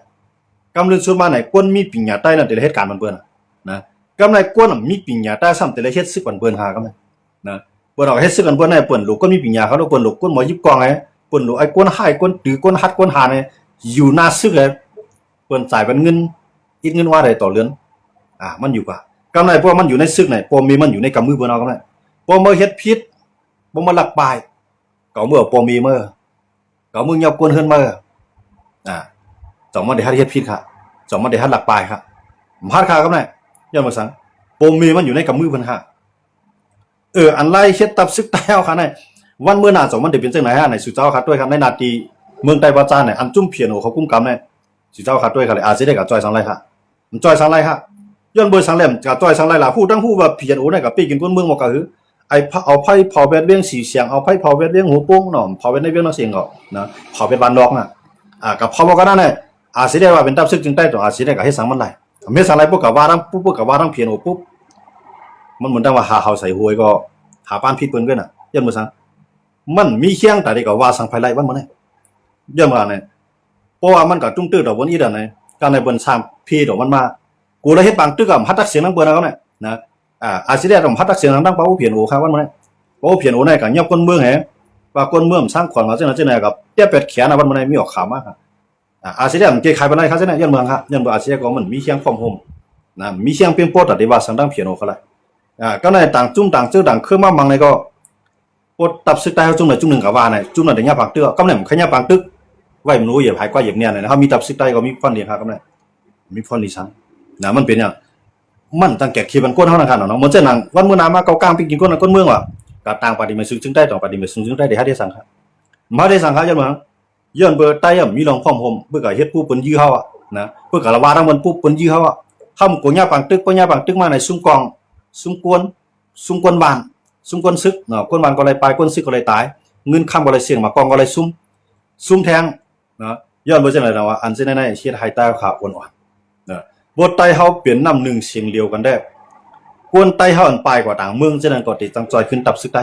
ກຳເລື່ອງສຸດມາໃນ ຄົນມີປັນຍາໃຕ້ນັ້ນ ແຕ່ລະເຮັດການມັນເພິ່ນນະ ນະ ກຳໃນຄົນມີປັນຍາໃຕ້ຊ້ຳ ແຕ່ລະເຮັດຊຶກມັນເພິ່ນຫາກຳໃນ ນະ ເພິ່ນເອົາເຮັດຊຶກກັນເພິ່ນໃຫ້ ເພິ່ນຫຼູກຄົນມີປັນຍາເຂົາ ເພິ່ນຫຼູກຄົນໝໍຍິບກ້ອງໃຫ້ ເພິ່ນຫຼູກໄອ້ຄົນຮ້າຍ ຄົນຕື້ ຄົນຮັດ ຄົນຫາໃຫ້ ຢູ່ໜ້າຊຶກໃຫ້ ເພິ່ນຈ່າຍເປັນເງິນ ອິດເງິນວ່າໃດຕໍ່ເດືອນ ອ່າ ມັນຢູ່ກວ່າ ກຳໃນພວກມັນຢູ່ໃນຊຶກໃນ ພໍ່ແມ່ມັນຢູ່ໃນກຳມືເພິ່ນເອົາກຳໃນ ພໍ່ເມື່ອເຮັດຜິດ ພໍ່ເມື່ອລັກປາຍ ກໍເມື່ອພໍ່ແມ່ເມື່ອ ກໍເມື່ອຍອບກົນເຮືອນເມື່ອ ອ່າ ຈອງມັນໄດ້ຮັດເຮັດຜິດຄ່ະ ຈອງມັນໄດ້ຮັດລັກປາຍຄ່ະ ມັນຮັດຄ່ະກຳໃນ ຍ້ອນວ່າສັງ ພໍ່ແມ່ມັນຢູ່ໃນກຳມືເພິ່ນຄ່ະ ເອີ ອັນໄລ່ເຮັດຕັບຊຶກໃຕ້ເຮົາຄ່ະໃນ ວັນເມື່ອໜ້າ ສອງມັນໄດ້ເປັນຈັ່ງໃດຫາໃນ ສູ່ເຈົ້າຂ້າດ້ວຍຄັບ ໃນໜ້າທີ່ເມືອງໃຕ້ວາຈາໃນ ອັນຈຸ້ມ PNO ເຂົາກຸ້ມກຳໃນ ສູ່ເຈົ້າຂ້າດ້ວຍຄັບ ອາດຊິໄດ້ກະຈ່ອຍສັງໄລຄ່ະ ມັນຈ່ອຍສັງໄລຄ່ະ ຍ້ອນເບີສັງແລ້ວ ກະຈ່ອຍສັງໄລລະ ຮູ້ທັງຮູ້ວ່າ PNO ໃນກະເປ້ກິນຄົນເມືອງບໍ່ກະຫື ໄອ ອ້ ເຜົາ ເອົາໄຟເຜົາແບດວຽງສີສຽງ ເອົາໄຟເຜົາແບດວຽງຫົວໂປ່ງເນາະ ເຜົາແບດໃນວຽງນະ ເສຍງເກາະນະ ເຜົາແບດບ້ານນອກນະ ອາ ກໍເຜົາບໍ່ກັນນັ້ນແຫຼະ ອາ ຊິໄດ້ວ່າເປັນຕັບຊຶກຈຶ່ງໃຕ້ ຕົວ ອາ ຊິໄດ້ກໍເຮັດສັງມັນໄດ້ ເຮັດສັງໄດ້ປຸບກໍວ່າທັງ ປຸບກໍວ່າທັງ PNO ປຸບ ມັນເໝືອນດັ່ງວ່າຫາເຫົາໃສ່ຫວຍກໍຫາປານຜິດເພິ່ນເກີນນະ ຍ້ອນບໍ່ສັງ ມັນມີຄຽງຕາໃດກໍວ່າສັງໃຜໄດ້ ວັນມື້ນີ້ ຍ້ອນວ່ານີ້ ເພາະວ່າມັນກໍຕຸ້ມຕື້ຕໍ່ເພິ່ນອີກດອກນະ ການໃຫ້ເພິ່ນສ້າງເພດອກມັນມາ ກູລະເຮັດບາງຕຶກອະ ມັນຮັດຕັກສຽງນຳເພິ່ນນະ ນະ ອາ ອາຊິໄດ້ຕ້ອງຮັດຕັກສຽງທາງ ທາງປາກ ໂອ PNO ຄ່ະ ວັນມື້ນີ້ ໂອ PNO ນີ້ກໍຍອບຄົນເມືອງແຮ ວ່າຄົນເມືອງສ້າງຂວັນມາຈັ່ງນັ້ນຈັ່ງນີ້ ກໍແຕ່ແປດແຂນນະ ວັນມື້ນີ້ມີອອກຂ່າວມາ ອາ ອາຊິໄດ້ມັນແກ້ໄຂປານໃດ ຄ່ະ ຈັ່ງນີ້ ຍ້ອນເມືອງຄ່ະ ຍ້ອນບໍ່ອາຊິໄດ້ກໍມັນມີຄຽງພ້ອມໂຮມນະ ມີຄຽງພຽງພໍ ຕາທີ່ວ່າສັງທາງ PNO ເຂົາລະ ອາ ກໍໃນຕ່າງຈຸ້ມຕ່າງເຈີຕ່າງເຄີມາມັງໃນກໍ ໂອ້ ຕັບຊຶກໃຕ້ເຮົາຈຸ້ມໃດຈຸ້ມໜຶ່ງກໍວ່ານະ ຈຸ້ມນັ້ນໄດ້ຍາບາງຕຶກ ກໍແມ່ນໃຄຍາບາງຕຶກ ໄວ້ມັນຮູ້ຢາກໃຫ້ກວ່າຢາກແໜ້ນນະ ເຮົາມີຕັບຊຶກໃຕ້ກໍມີພອນດີຄ່ະ ກໍແມ່ນມີພອນດີສັງນະ ມັນເປັນຫຍັງ ມັນຕັ້ງແກ່ເຂດມັນກົນເຮົານະ ຄັນເນາະ ເໝືອນເຊັ່ນນັ້ນ ວັນມື້ໜ້າມາເກົາກາງໄປກິນຄົນນະ ຄົນເມືອງວ່າ ກໍຕ່າງປະຕິເສດເຊິ່ງໃຕ້ ຕ້ອງປະຕິເສດເຊິ່ງໃຕ້ ໄດ້ຫາໄດ້ສັງຄ່ະ ມາໄດ້ສັງຄ່ະ ຍ້ອນວ່າ ຍ້ອນເພິ່ນໃຕ້ມັນມີລອງພ້ອມໂຮມ ເພິ່ນກໍເຮັດປຸບເພິ່ນຢື້ເຮົາອະນະ ເພິ່ນກໍລະວ່າທາງເພິ່ນປຸບເພິ່ນຢື້ເຮົາອະ ເຮົາມັນກົວຍາບາງຕຶກ ເພາະຍາບາງຕຶກມາໃນຊຸມກອງ ຊຸມກວນ ຊຸມກວນບ້ານ ຊຸມກວນຊຶກເນາະ ກວນບ້ານກໍໄດ້ປາຍ ກວນຊຶກກໍໄດ້ຕາຍ ເງິນຄຳກໍໄດ້ເສຍ ໝາກກອງກໍໄດ້ຊຸມ ຊຸມແທງເນາະ ຍ້ອນບໍ່ເຊັ່ນໃດນະວ່າ ອັນເຊັ່ນໃດເຮັດໃຫ້ໃຕ້ເຮົາຂາອ່ອນໆ ນະ ບໍ່ໃຕ້ເຮົາເປັນນ້ຳໜຶ່ງສຽງດຽວກັນແດ່ ຄົນໃຕ້ເຮົາອັນປາຍກວ່າຕ່າງເມືອງ ເຊັ່ນນັ້ນກໍຕິຕັ້ງຈ່ອຍຂຶ້ນຕັບຊຶກໃຕ້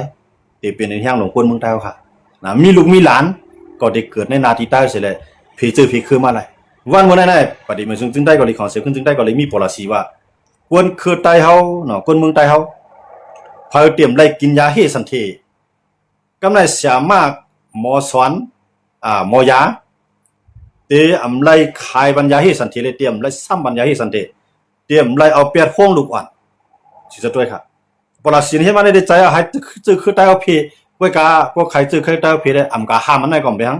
ທີ່ເປັນແຮງຂອງຄົນເມືອງໃຕ້ເຮົາຄ່ະນະ ມີລູກມີຫຼານກໍໄດ້ເກີດໃນໜ້າທີ່ໃຕ້ເສຍແລ້ວ ເພເຈີເພຄືມາຫຼາຍ ວັນມື້ນີ້ນະ ປະຕິເສດເຊິ່ງໃຕ້ກໍດີ ຂອງເສຍຂຶ້ນເຊິ່ງໃຕ້ກໍດີ ມີປໍລະສີວ່າ ຄົນຄືໃຕ້ເຮົາເນາະ ຄົນເມືອງໃຕ້ເຮົາ ໃຜຕຽມໄດ້ກິນຢາເຮສັນເຖ ກຳໄດ້ສາມາດໝໍສອນ ອາ ໝໍຢາ ເຕອຳໄລຂາຍບັນຍາເຮສັນເຖ ເລ ເຕອຳໄລຊ້ຳບັນຍາເຮສັນເຖ ເຕອຳໄລເອົາແປດໂຮງລູກອ່ອນ ຊິສະຕົວຍຄ່ະ ປະລາຊິນເຮັດມາໄດ້ໃຈເອົາໃຫ້ ຈື່ຄືໃຕ້ເອົາເພ ກວຍກາ ພວກໃຄຈື່ຄືໃຕ້ເອົາເພໄດ້ ອຳກະຫ້າມອັນໃດກໍບໍ່ເປັນຫຍັງ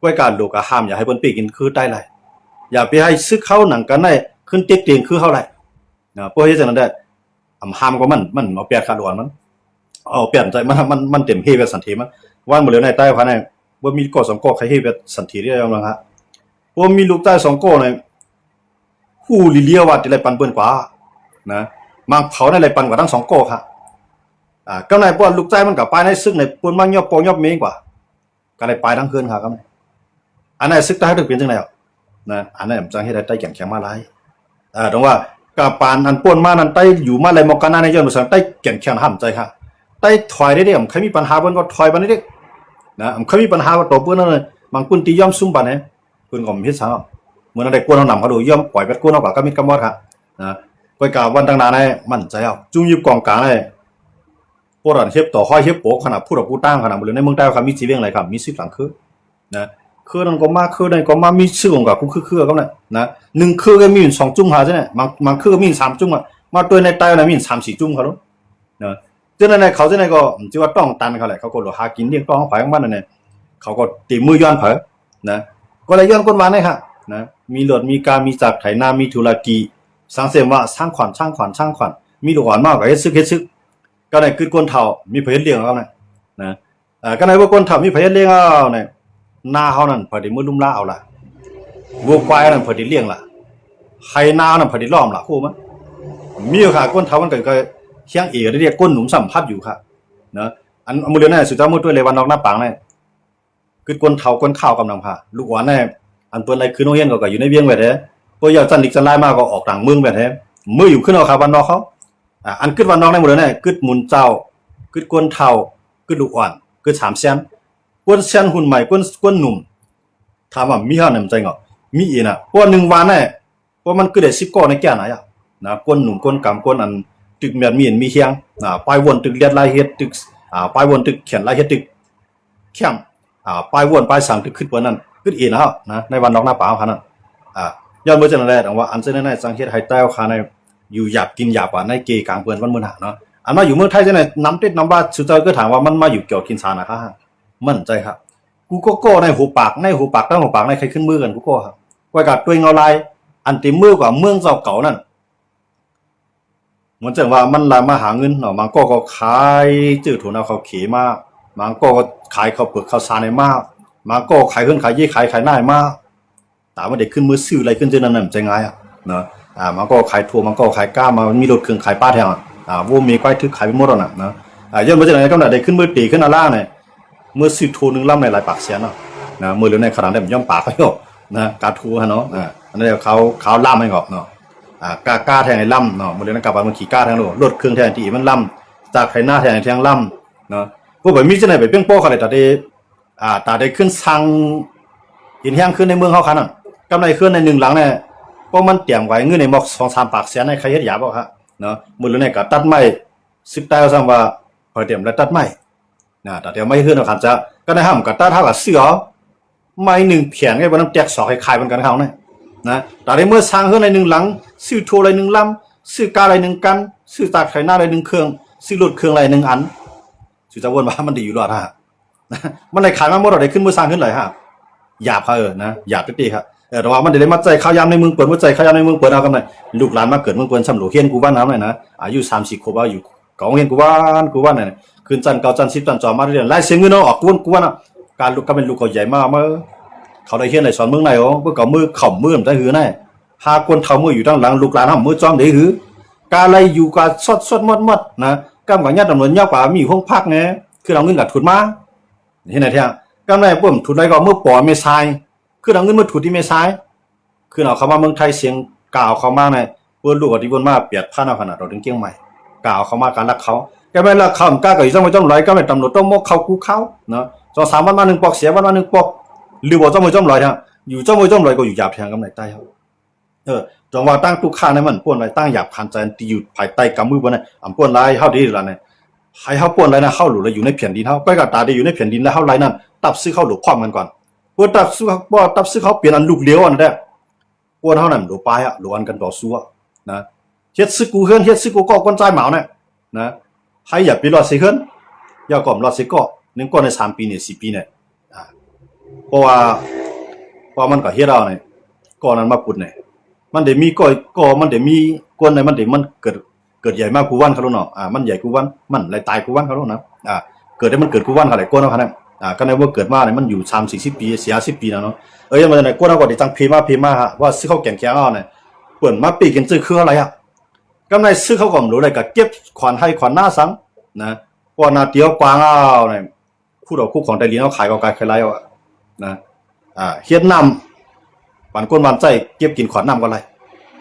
ກວຍກາໂລກະຫ້າມ ຢ່າໃຫ້ເພິ່ນເປັນກິນຄືໃຕ້ຫຼາຍ ຢ່າໄປໃຫ້ຊຶກເຮົາໜັງກັນໄດ້ ຂຶ້ນເຕັກເຕງຄືເຮົາຫຼາຍ ນະ ເພາະເຮັດຈັ່ງນັ້ນໄດ້ ອຳຫ້າມກໍມັນ ມັນເອົາແປດຂາດອ່ອນມັນ ເອົາແປດໃຈ ມັນ ມັນ ມັນເຕັມເຮແບບສັນເທມັນ ວັນມື້ເລີວໃນໃຕ້ພາໃນ ບໍ່ມີກໍສອງກໍໃຄເຮແບບສັນເທໄດ້ລະຫະ ບໍ່ມີລູກໃຕ້ສອງກໍໃນ ຮູ້ລີເລຍວ່າຈະໄດ້ປັນເພິ່ນກວ່າ ນະ ມັງເຜົາໃນໄດ້ປັນກວ່າທັງສອງກໍຄ່ະ ອາ ກໍໃນພວກລູກໃຕ້ມັນກໍປາຍໃນຊຶກໃນ ເພິ່ນມາຍອບປອງຍອບເມງກວ່າ ກໍໄດ້ປາຍທັງເຮືອນຄ່ະ ກໍໃນ ອັນນັ້ນຊຶກໃຕ້ເຮົາຖືກເປັນຈັ່ງໃດອະ ນະ ອັນນັ້ນມັນຈັ່ງເຮັດໃຫ້ໃຕ້ແຂງແຂງມາຫຼາຍ ເອີ ຕ້ອງວ່າກະປານອັນປ່ນມານັ້ນ ໃຕ້ຢູ່ມາໄລມອກການນັ້ນ ຍ້ອນວ່າສັງໃຕ້ແຂງແຂງຫ້າມໃຈຄ່ະ ໃຕ້ຖອຍໄດ້ເດ້ ມັນເຄີຍມີປັນຫາເພິ່ນກໍຖອຍປານນີ້ເດ້ ນະ ມັນເຄີຍມີປັນຫາວ່າຕໍ່ເພິ່ນນັ້ນ ບາງພື້ນທີ່ຍອມຊຸມປານໃດ ເພິ່ນກໍບໍ່ເຮັດສັງ ເມື່ອນັ້ນໄດ້ກວນເຮົານຳເຂົາດູ ຍອມປ່ອຍໄປກວນເຮົາກໍກະມິດກະມອດຄ່ະ ນະ ຂ້ອຍກະວັນທາງໜ້າໃນໝັ້ນໃຈເອົາ ຈຸ້ມຢູ່ກອງກາງໃນ ພວກນັ້ນເຮັດຕໍ່ຮ້ອຍເຮັດໂປຂະໜາດ ຜູ້ດອກຜູ້ຕ່າງຂະໜາດ ບໍ່ເລີຍໃນເມືອງໃຕ້ເຮົາ ມີສີ່ວຽງຫຼາຍຄຳ ມີສິບຫຼັງຄືນະ ຄືນັ້ນກໍມາ ຄືນັ້ນກໍມາ ມີຊື່ຂອງກະ ຄື ຄື ຄືກັນນະ ໜຶ່ງຄືກໍມີສອງຈຸ້ມຫາຈັ່ງໃດ ບາງ ບາງຄືກໍມີສາມຈຸ້ມອະ ມາຕົວໃນໃຕ້ນະ ມີສາມສີ່ຈຸ້ມເຂົາໂລດນະ ເຈົ້ານັ້ນນະ ເຂົາຈັ່ງໃດກໍ ອືມ ຖືວ່າຕ້ອງຕັນເຂົາແຫຼະ ເຂົາກໍໂລຫາກິນລ້ຽງຕ້ອງໄປຂອງມັນນັ້ນແຫຼະ ເຂົາກໍຕີມືຍ້ອນເຜີນະ ກໍໄດ້ຍ້ອນຄົນວ່ານີ້ຄ່ະນະ ມີລົດມີກາ ມີຈັກໄຖນາ ມີທຸລະກິ ສັງເສມວ່າ ຊ່າງຂວັນ ຊ່າງຂວັນ ຊ່າງຂວັນ ມີລູກອ່ອນມາກໍເຮັດຊຶກ ເຮັດຊຶກ ກໍໄດ້ກຶດຄົນເຖົ້າ ມີໃຜເຮັດລ້ຽງເອົານະ ນະ ເອີ ກໍໄດ້ວ່າຄົນເຖົ້າມີໃຜເຮັດລ້ຽງເອົານະ ນາເຮົານັ້ນໃຜໄດ້ມື້ລຸມລາເອົາລະ ວັວຄວາຍນັ້ນໃຜໄດ້ລ້ຽງລະ ໄຮ່ນາເຮົານັ້ນໃຜໄດ້ລ້ອມລະ ໂຄມັນ ມີຢູ່ຄ່ະ ຄົນເຖົ້າມັນກໍ ກໍຮຽງເອ ກໍໄດ້ຮຽກຄົນໜຸ່ມຊ້ຳພັດຢູ່ຄ່ະ ນະ ອັນ ມື້ເດືອນນັ້ນ ສຸດທ້າຍມື້ຕົວເລວັນນອກນາປາງນະ ຄືຄົນເຖົ້າຄົນເຖົ້າກຳນຳຄ່ະ ລູກອ່ອນແດ່ ອັນເພິ່ນໄດ້ຂຶ້ນໂຮງຮຽນກໍ ກໍຢູ່ໃນວຽງແວດແທ້ ເພິ່ນຢາກຊັ້ນລິກຊັ້ນລາຍມາກໍອອກຕ່າງເມືອງແວດແທ້ ມື້ຢູ່ຂຶ້ນເອົາຄ່ະບ້ານນອກເຂົາ ອາ ອັນກຶດວ່ານອກໃນມື້ເດີນະ ກຶດໝູນເຈົ້າ ກຶດຄົນເຖົ້າ ກຶດລູກອ່ອນ ກຶດສາມແສນ ຄົນແສນຮຸ່ນໃໝ່ ຄົນ ຄົນໜຸ່ມ ຖາມວ່າມີເຮົານຳໃຈເຫງາ ມີອີນະ ເພາະວ່າໜຶ່ງວັນນະ ເພາະມັນຄືໄດ້ສິບກໍໃນແກ່ນາຍະນະ ຄົນໜຸ່ມຄົນກຳ ຄົນອັນຕຶກແມ່ນມີອັນມີຮຽງນະ ປາຍວົນຕຶກລຽດລາຍເຮັດຕຶກ ອາ ປາຍວົນຕຶກແຂນລາຍເຮັດຕຶກ ແຄມ ອາ ປາຍວົນປາຍສັງຕຶກຂຶ້ນເປີນນັ້ນ ຄຶດເອນະເຮົານະ ໃນວັນນອກນາປາເຮົາຫັ້ນນະ ອາ ຍ້ອນເບິ່ງຈັ່ງນັ້ນແຫຼະ ຈັ່ງວ່າອັນເຊັ່ນນັ້ນຈັ່ງເຮັດໃຫ້ໃຕ້ເຮົາຄາໃນ ຢູ່ຢາບກິນຢາບຫວານໃນເກກາງເພິ່ນວັນມື້ໜ້າເນາະ ອັນມາຢູ່ເມືອງໄທຈັ່ງໃດ ນຳເຕັດນຳວ່າ ສຸດທ້າຍກໍຖາມວ່າມັນມາຢູ່ກ່ຽວກິນສານະຄະ ໝັ້ນໃຈຄັບ ກູກໍກໍໃນຫົວປາກ ໃນຫົວປາກ ທັງຫົວປາກໃນໃຄຂຶ້ນມືກັນ ກູກໍຄັບ ຂ້ອຍກໍຕົວເອງເອົາຫຼາຍ ອັນເຕັມມືກວ່າເມືອງເຈົ້າເກົ່ານັ້ນ ມັນຈັ່ງວ່າມັນລະມາຫາເງິນເນາະ ບາງກໍກໍຂາຍຈື່ຖົງເອົາເຂົ້າເຂມາ ບາງກໍກໍຂາຍເຂົ້າເປືອກເຂົ້າສານໃຫ້ມາ ບາງກໍຂາຍເຮືອນຂາຍເຢ ຂາຍ ຂາຍນາໃຫ້ມາ ຕາມມັນໄດ້ຂຶ້ນມືຊື້ໄລ່ຂຶ້ນຊື່ນັ້ນ ມັນບໍ່ໃຊ່ງ່າຍອະເນາະ ອາ ບາງກໍຂາຍຖົ່ວ ບາງກໍຂາຍກ້າມາ ມັນມີລົດເຄື່ອງຂາຍປາແທ້ອະ ອາ ໂວເມ ຄວາຍທຶກ ຂາຍໄປໝົດແລ້ວນະເນາະ ອ່າ ຍ້ອນວ່າຈັ່ງໃດ ກຳລັງໄດ້ຂຶ້ນມືຕີຂຶ້ນອາລານີ້ ມື້ຊື້ໂທໜຶ່ງລຳໃນຫຼາຍປາກແສນເນາະ ນະ. ມື້ເດີວນີ້ຂະໜາດໄດ້ບໍ່ຍອມປາກເຂົາຢູ່ນະ ການໂທຫັ້ນເນາະ. ອ່າ ອັນນີ້ເຂົາ ເຂົາລາມໃຫ້ອອກເນາະ. ອ່າ ກາ ກາແທ້ໃຫ້ລຳເນາະ. ມື້ເດີວນີ້ກາບານມັນຂີ່ກາແທ້ໂລດ ລົດເຄື່ອງແທ້ທີ່ມັນລຳ ຈາກໄຖນາແທ້ແທ້ລຳເນາະ. ບໍ່ໄປມີຈັ່ງໃດໄປເພງພໍເຂົາໄດ້ ຕາໄດ້ ອ່າ ຕາໄດ້ຂຶ້ນສ້າງເຫັນແຮງຂຶ້ນໃນເມືອງເຮົາຂະນັ້ນ. ກຳໄລເຮືອນໃນໜຶ່ງຫຼັງນີ້ ພໍມັນຕຽມໄວ້ເງິນໃນໝອກສອງສາມປາກແສນໃນ ໃຄເຮັດຢາບໍ່ຄະເນາະ. ມື້ເດີວນີ້ກະຕັດໄມ້ ຊຶກໃຕ້ວ່າຊ້ຳວ່າ ຂ້ອຍຕຽມແລ້ວຕັດໄມ້ນະ ຕາຕຽມໄມ້ເຮືອນເຮົາຄັນຈະ ກະໄດ້ຫ້າມກະຕັດ ເຮົາກະຊື້ເອົາ ໄມ້ໜຶ່ງແຜ່ນ ກະບໍ່ນຳແຕກສອກໃຫ້ຂາຍເໝືອນກັນເຮົານະ ນະ. ຕາໄດ້ເມືອສ້າງເຮືອນໃນໜຶ່ງຫຼັງ ຊື້ໂທໄດ້ໜຶ່ງລຳ ຊື້ກາໄດ້ໜຶ່ງຄັນ ຊື້ຈາກໄຖນາໄດ້ໜຶ່ງເຄື່ອງ ຊື້ລົດເຄື່ອງໄດ້ໜຶ່ງອັນ ສຸຈະວົນວ່າມັນໄດ້ຢູ່ລອດຫາ ມັນໄດ້ຂາຍມາໝົດ ໄດ້ຂຶ້ນມືສ້າງຂຶ້ນໄດ້ຫາ ຢາບເຂົາເອີ້ນນະ ຢາບເຕະເຂາ ເອີ ແຕ່ວ່າມັນໄດ້ມາໃຊ້ເຂົ້າຢາມໃນເມືອງເພິ່ນ ມາໃຊ້ເຂົ້າຢາມໃນເມືອງເພິ່ນເອົາກຳໄລ ລູກຫຼານມາເກີດເມືອງເພິ່ນ ຊ່ຳໂລຮຽນກູວັນເອົານັ້ນນະ ອາຍຸສາມສິບຂວບ ອາຍຸເຂົ້າໂຮງຮຽນກູວັນ ກູວັນນັ້ນ ຂຶ້ນຊັ້ນເກົ້າ ຊັ້ນສິບ ຊັ້ນສອງ ມາເລື້ອຍໆ ຫຼາຍເສຍເງິນເນາະ ອອກກູວັນ ກູວັນ ການລູກກະເປັນລູກເຂົາໃຫຍ່ມາ ມາ ເຂົາໄດ້ຮຽນໄດ້ສອນເມືອງໃນ ໂອ ເພິ່ນກະເອົາມືເຂົ້າເມືອງໄດ້ຫືອໃນ ຫາຄົນເຖົ້າເມື່ອຢູ່ທາງຫຼັງ ລູກຫຼານເຮົາເມື່ອຈ້ອມໄດ້ຫື ກະໄລຢູ່ກະຊອດໆມອດໆນະ ກຳກະຍາດຕຳຫຼວດຍາກວ່າມີໂຮງພັກແດ່ ຄືເອົາເງິນການທຸນມາ ເຮັດໃຫ້ແທ້ ກຳໄລປົ້ມທຸນໄລກະເອົາເມືອປົ້ມແມ່ຊາຍ ຄືເອົາເງິນມາທຸນທີ່ແມ່ຊາຍ ຄືເອົາເຂົ້າມາເມືອງໄທ ສຽງກາເອົາເຂົ້າມາໃນ ເປີດລູກອາທິບົນມາ ແປດພັນເອົາຂະໜາດເອົາເຖິງກຽງໃໝ່ ກາເອົາເຂົ້າມາກະລັກເຂົາ ກະແມ່ນລັກເຂົາ ກະກະຢູ່ຈ້ອມເມືອງຈ້ອມລອຍ ກະແມ່ນຕຳຫຼວດຕ້ອງໝົກເຂົ້າກູເຂົານະ ສອງສາມວັນມາໜຶ່ງປອກ ສີ່ວັນມາໜຶ່ງປອກ ຫຼືບໍ່ຈ້ອມເມືອງຈ້ອມລອຍແທ້ ຢູ່ຈ້ອມເມືອງຈ້ອມລອຍກະຢູ່ຢາບແທ້ ກຳໄລໃຕ້ເຮົາ ເອີ ຈັ່ງວ່າຕັ້ງຕຸກຄາໃນມັນປ່ວນໄດ້ ຕັ້ງຢາບຄານໃຈທີ່ຢູ່ພາຍໃຕ້ກຳມືເພິ່ນນະ ອຳປ່ວນໄດ້ເຮົາດີລະນະ ໃຫ້ເຮົາປ່ວນໄດ້ນະ ເຮົາຫຼູໄດ້ຢູ່ໃນແຜ່ນດິນເຮົາ ໄປກະຕາໄດ້ຢູ່ໃນແຜ່ນດິນແລ້ວ ເຮົາໄລ່ນັ້ນ ຕັບຊຶກເຮົາຫຼູພ້ອມກັນກ່ອນ ເພາະຕັບຊຶກ ເພາະຕັບຊຶກເຮົາເປັນອັນລູກຫຼຽວອັນນັ້ນແຫຼະ ກ່ອນເຮົານັ້ນຫຼູປາຍອະ ຫຼູອັນກັນຕໍ່ສູ້ອະນະ ເຮັດຊຶກກູເຮືອນ ເຮັດຊຶກກູເກາະ ກ່ອນຈາຍໝາວນະ ນະ ໃຫ້ຢ່າໄປລອດໃສ່ເຮືອນ ຢ່າກອມລອດໃສ່ເກາະ ໜຶ່ງເກາະໃນສາມປີນີ້ ສີ່ປີນີ້ ອ່າ ເພາະວ່າ ເພາະມັນກະເຮັດເອົານີ້ ເກາະນັ້ນມາປຸດນີ້ ມັນໄດ້ມີເກາະ ເກາະມັນໄດ້ມີ ກ່ອນໃນມັນໄດ້ ມັນເກີດ ເກີດໃຫຍ່ມາກູວັນເຂົາໂລດເນາະ ອ່າ ມັນໃຫຍ່ກູວັນ ມັນໄລ່ຕາຍກູວັນເຂົາໂລດນະ ອ່າ ເກີດໄດ້ມັນເກີດກູວັນເຂົາໄດ້ກ່ອນເນາະ ຄັນນະ ອ່າ ຄັນໄດ້ບໍ່ເກີດມານີ້ ມັນຢູ່ສາມສີ່ສິບປີ ສີ່ຫ້າສິບປີແລ້ວເນາະ ເອີ ຍັງບໍ່ທັນໄດ້ ກ່ອນເຮົາກະໄດ້ຈັ່ງເພມາ ເພມາຫາວ່າຊຶກເຂົາແກ່ນແຂງເຮົານີ້ ເພິ່ນມາປີ້ກິນຊຶກຄືເຮົາຫຼາຍອະ ກຳໄລຊຶກເຂົາກະບໍ່ຮູ້ໄດ້ ກະເກັບຂອນໄຮ່ຂອນນາສັງນະ ເພາະວ່າໜ້າທີ່ເຮົາກວ້າງເອົານີ້ ຂຸດເອົາຄຸຂອງໃຕ້ດິນເຮົາຂາຍເຂົາກະໄດ້ຫຼາຍເອົານະ ອ່າ ເຮັດນ້ຳ ປານຄົນບ້ານໃຕ້ ເກັບກິນຂອນນ້ຳກະໄດ້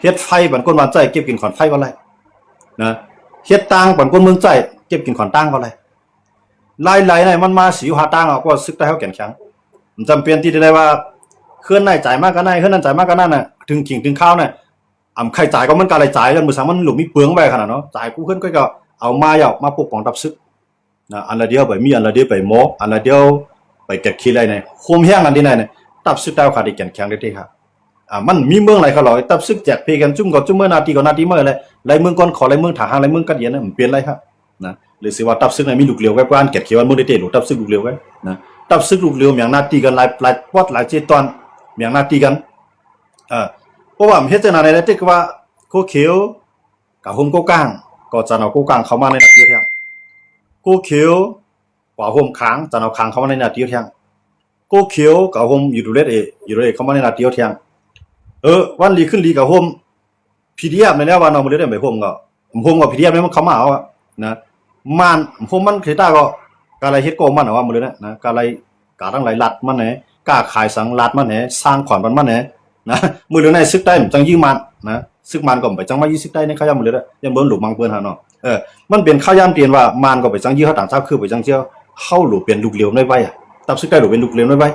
ເຮັດໄຟ ປານຄົນບ້ານໃຕ້ ເກັບກິນຂອນໄຟກະໄດ້ນະ ເຮັດຕ່າງ ປານຄົນເມືອງໃຕ້ ເກັບກິນຂອນຕ່າງກະໄດ້ ລາຍໄຫຼໃນມັນມາສີ່ຫ້າຕ່າງເອົາ ເພາະວ່າຊຶກໃຕ້ເຮົາແກ່ນແຂງ ມັນຈຳເປັນທີ່ໄດ້ວ່າ ເຮືອນໃນຈ່າຍມາກະໃນ ເຮືອນນັ້ນຈ່າຍມາກະນັ້ນນະ ເຖິງຂິງເຖິງຄາວນະ ອຳໄຄຈ່າຍກະມັນກະໄດ້ຈ່າຍ ຍ້ອນມື້ສັງມັນຫຼູມີເປືອງໄວ້ຂະໜາດເນາະ ຈ່າຍກູເຮືອນກະເອົາມາ ເອົາມາປົກປ້ອງຕັບຊຶກ ນະ ອັນລະດຽວໄປມີ ອັນລະດຽວໄປໝໍ ອັນລະດຽວໄປແກດເຄໄດ້ໃນ ໂຮມແຮງອັນທີ່ໃນ ຕັບຊຶກໃຕ້ເຮົາຂະໄດ້ແກ່ນແຂງເດ້ ເດ້ຄະ ອ່າ ມັນມີເມືອງໃດເຂົາເລີຍ ຕັບຊຶກແຈກເພກັນ ຈຸ້ມກະຈຸ້ມເມີ ໜ້າທີ່ກະໜ້າທີ່ເມີແຫຼະ ໄລ່ເມືອງກ່ອນ ຂໍໄລ່ເມືອງ ຖ້າຫາກໄລ່ເມືອງກັດແຍ່ນະ ມັນເປັນໄລຄະນະ ຫຼືຊິວ່າຕັບຊຶກໃນມີລູກຫຼຽວໄວ້ ກວ່າອັນແກ່ນເຂວ ເມືອງໄດ້ເຕະໂຫຼ ຕັບຊຶກລູກຫຼຽວໄວ້ນະ ຕັບຊຶກລູກຫຼຽວ ແມ່ນໜ້າທີ່ກັນຫຼາຍ ຫຼາຍປອດ ຫຼາຍເຈຕອນ ແມ່ນໜ້າທີ່ກັນ ເອີ ເພາະວ່າມັນເຮັດຈັ່ງໃດແລ້ວ ເຕັກວ່າ ໂຄຂຽວ ກະໂຮມໂກກາງ ກະຈັ່ງເອົາໂກກາງເຂົ້າມາໃນໜ້າທີ່ແທງ ໂຄຂຽວ ກະໂຮມຂາງ ຈັ່ງເອົາຂາງເຂົ້າມາໃນໜ້າທີ່ແທງ ໂກຂຽວ ກະໂຮມຢູທູເລສເອ ຢູທູເລສເຂົ້າມາໃນໜ້າທີ່ແທງ ເອີ ວັນດີຄືນດີກະໂຮມພີດີເອັຟນີ້ແຫຼະ ວ່າເນາະ ມື້ເດີວໄປໂຮມກະ ໂຮມກະພີດີເອັຟນີ້ມັນເຂົ້າມາເອົາອະນະ ມັນໂຮມມັນເຄຕາກະ ກະໄລ່ເຮັດກະມັນເອົາວ່າມື້ເດີວນະ ກະໄລ່ ກະທັງໄລ່ລັດມັນແດ່ ກະຂາຍສັງລັດມັນແດ່ ສ້າງຂວັນມັນແດ່ ນະ ມື້ເດີວໃນຊຶກໃຕ້ມັນຈັ່ງຢື້ມານນະ ຊຶກມານກະໄປຈັ່ງມາຢື້ຊຶກໃຕ້ໃນຄາວຍາມມື້ເດີວ ຢ້ານເບິ່ງຫຼູບມັງເພິ່ນຫາເນາະ ເອີ ມັນເປັນຄາວຍາມທີ່ວ່າມານກະໄປຈັ່ງຢື້ເຮົາ ຕ່າງຊາດຄືໄປຈັ່ງເຊື່ອ ເຮົາຫຼູເປັນລູກຫຼຽວໄວໆ ອະ ຕັບຊຶກໃຕ້ຫຼູເປັນລູກຫຼຽວໄວໆ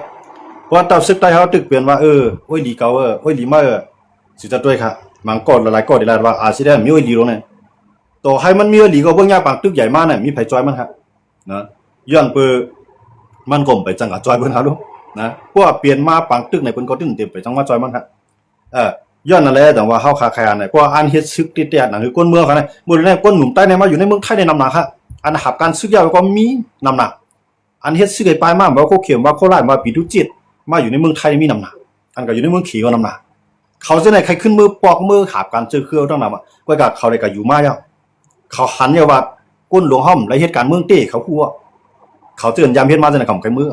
ເພາະວ່າຕັບຊຶກໃຕ້ເຮົາຕຶກເປັນວ່າ ເອີ ໂອ້ຍ ຫຼີເກົາ ເອີ ໂອ້ຍ ຫຼີມາ ເອີ ຊິຕະຕວຍຄະ ມັງກອນຫຼາຍໆກອນທີ່ລາດວ່າ ອາຊິໄດ້ມີໂອ້ຍ ຫຼີລົງໃນ ຕໍ່ໃຫ້ມັນມີໂອ້ຍ ຫຼີກະເບິ່ງຍາກ ປາງຕຶກໃຫຍ່ມານະ ມີໃຜຈອຍມັນຄະ ນະ ຍ້ອນເປີ ມັນກະໄປຈັ່ງກະຈອຍເບິ່ງເຮົາດູ ນະ ເພາະວ່າປ່ຽນມາປາງຕຶກໃນເພິ່ນກະຕຶ້ງເຕັມໄປຈັ່ງມາຈອຍມັນຄະ ເອີ ຍ້ອນນັ້ນແຫຼະ ຈັ່ງວ່າເຮົາຄາຂາຍອັນໃດ ເພາະວ່າອັນເຮັດຊຶກຕິດແຕ່ອັນນັ້ນຄືຄົນເມືອງເຂົານະ ມື້ໃນຄົນໜຸ່ມໃຕ້ໃນມາຢູ່ໃນເມືອງໄທໃນນຳໜາກ ອັນຮັບການຊຶກຢາວກະມີນຳໜາກ ອັນເຮັດຊຶກໃຫ້ປາຍມາ ບໍ່ວ່າໂຄເຂັມ ວ່າໂຄລາດ ວ່າປີຕູຈິດ ມາຢູ່ໃນເມືອງໄທມີນຳໜາກ ອັນກະຢູ່ໃນເມືອງເຂກກໍນຳໜາກ ເຂົາຈັ່ງໃດໃຫ້ຂຶ້ນມືປອກມືຫາບການເຈີເຄືອຕັ້ງນານ ກວຍກາເຂົາໄດ້ກະຢູ່ມາແລ້ວ ເຂົາຫັນແລ້ວວ່າ ກົນຫຼວງເຮົາໄດ້ເຮັດການເມືອງເຕະ ເຂົາຮູ້ ເຂົາເຈີນຍາມເຮັດມາຈັ່ງໃດ ເຂົາກະເມືອ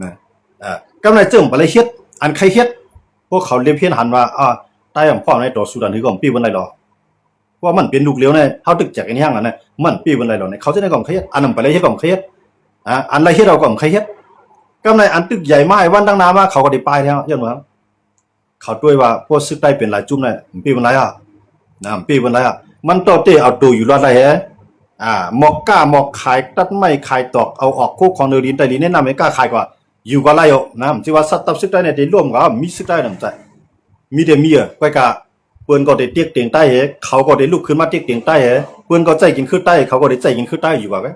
ນະ ເອີ ກຳໄດ້ເຈີມໄປເລີຍເຮັດ ອັນໃຄເຮັດ ພວກເຂົາເລັບເຫັນຫັນວ່າ ອາ ໃຕ້ອຳພອນໃນຕໍ່ສູ້ກັນຄືກອມປີເພິ່ນໄດ້ດອກ ເພາະມັນເປັນລູກຫຼຽວໃນ ເຮົາຕຶກແຈກເຫັນແຮງແລ້ວນະ ມັນເປັນບໍ່ໄດ້ແລ້ວນະ ເຂົາຈະໄດ້ກໍບໍ່ເຄີຍເຮັດ ອັນນັ້ນໄປໄລ່ເຮັດກໍບໍ່ເຄີຍເຮັດ ອາ ອັນໄລ່ເຮັດເອົາກໍບໍ່ເຄີຍເຮັດ. ກຳໃນອັນຕຶກໃຫຍ່ມາໃຫ້ວັນດັ່ງໜ້າມາ ເຂົາກໍໄດ້ປາຍແລ້ວ ຍ້ອນວ່າ ເຂົາຕົວະວ່າພວກສຶກໃຕ້ເປັນຫຼາຍຈຸ້ມນະ ມັນເປັນບໍ່ໄດ້ອະ ນະ ມັນເປັນບໍ່ໄດ້ອະ ມັນຕ້ອງເຕະເອົາໂຕຢູ່ລອດໄດ້ແຮ ອາ ໝອກກ້າໝອກຂາຍ ຕັດໄມ້ຂາຍຕອກ ເອົາອອກໂຄກຂອງເໜືອດິນໃຕ້ດິນໃນນ້ຳໃນກ້າຂາຍກວ່າ ຢູ່ກໍໄລ່ອອກນະ ຊິວ່າສັດຕັບຊຶກໃຕ້ນີ້ໄດ້ລວມກໍມີຊຶກໃຕ້ນຳໃຈ ມີແຕ່ມີ ເອີ ກ້ອຍກະ ເພິ່ນກໍໄດ້ຕຽກເຕັງໃຕ້ເຮ ເຂົາກໍໄດ້ລຸກຂຶ້ນມາຕຽກເຕັງໃຕ້ເຮ ເພິ່ນກໍໃຊ້ກິນຄືໃຕ້ ເຂົາກໍໄດ້ໃຊ້ກິນຄືໃຕ້ຢູ່ວ່າ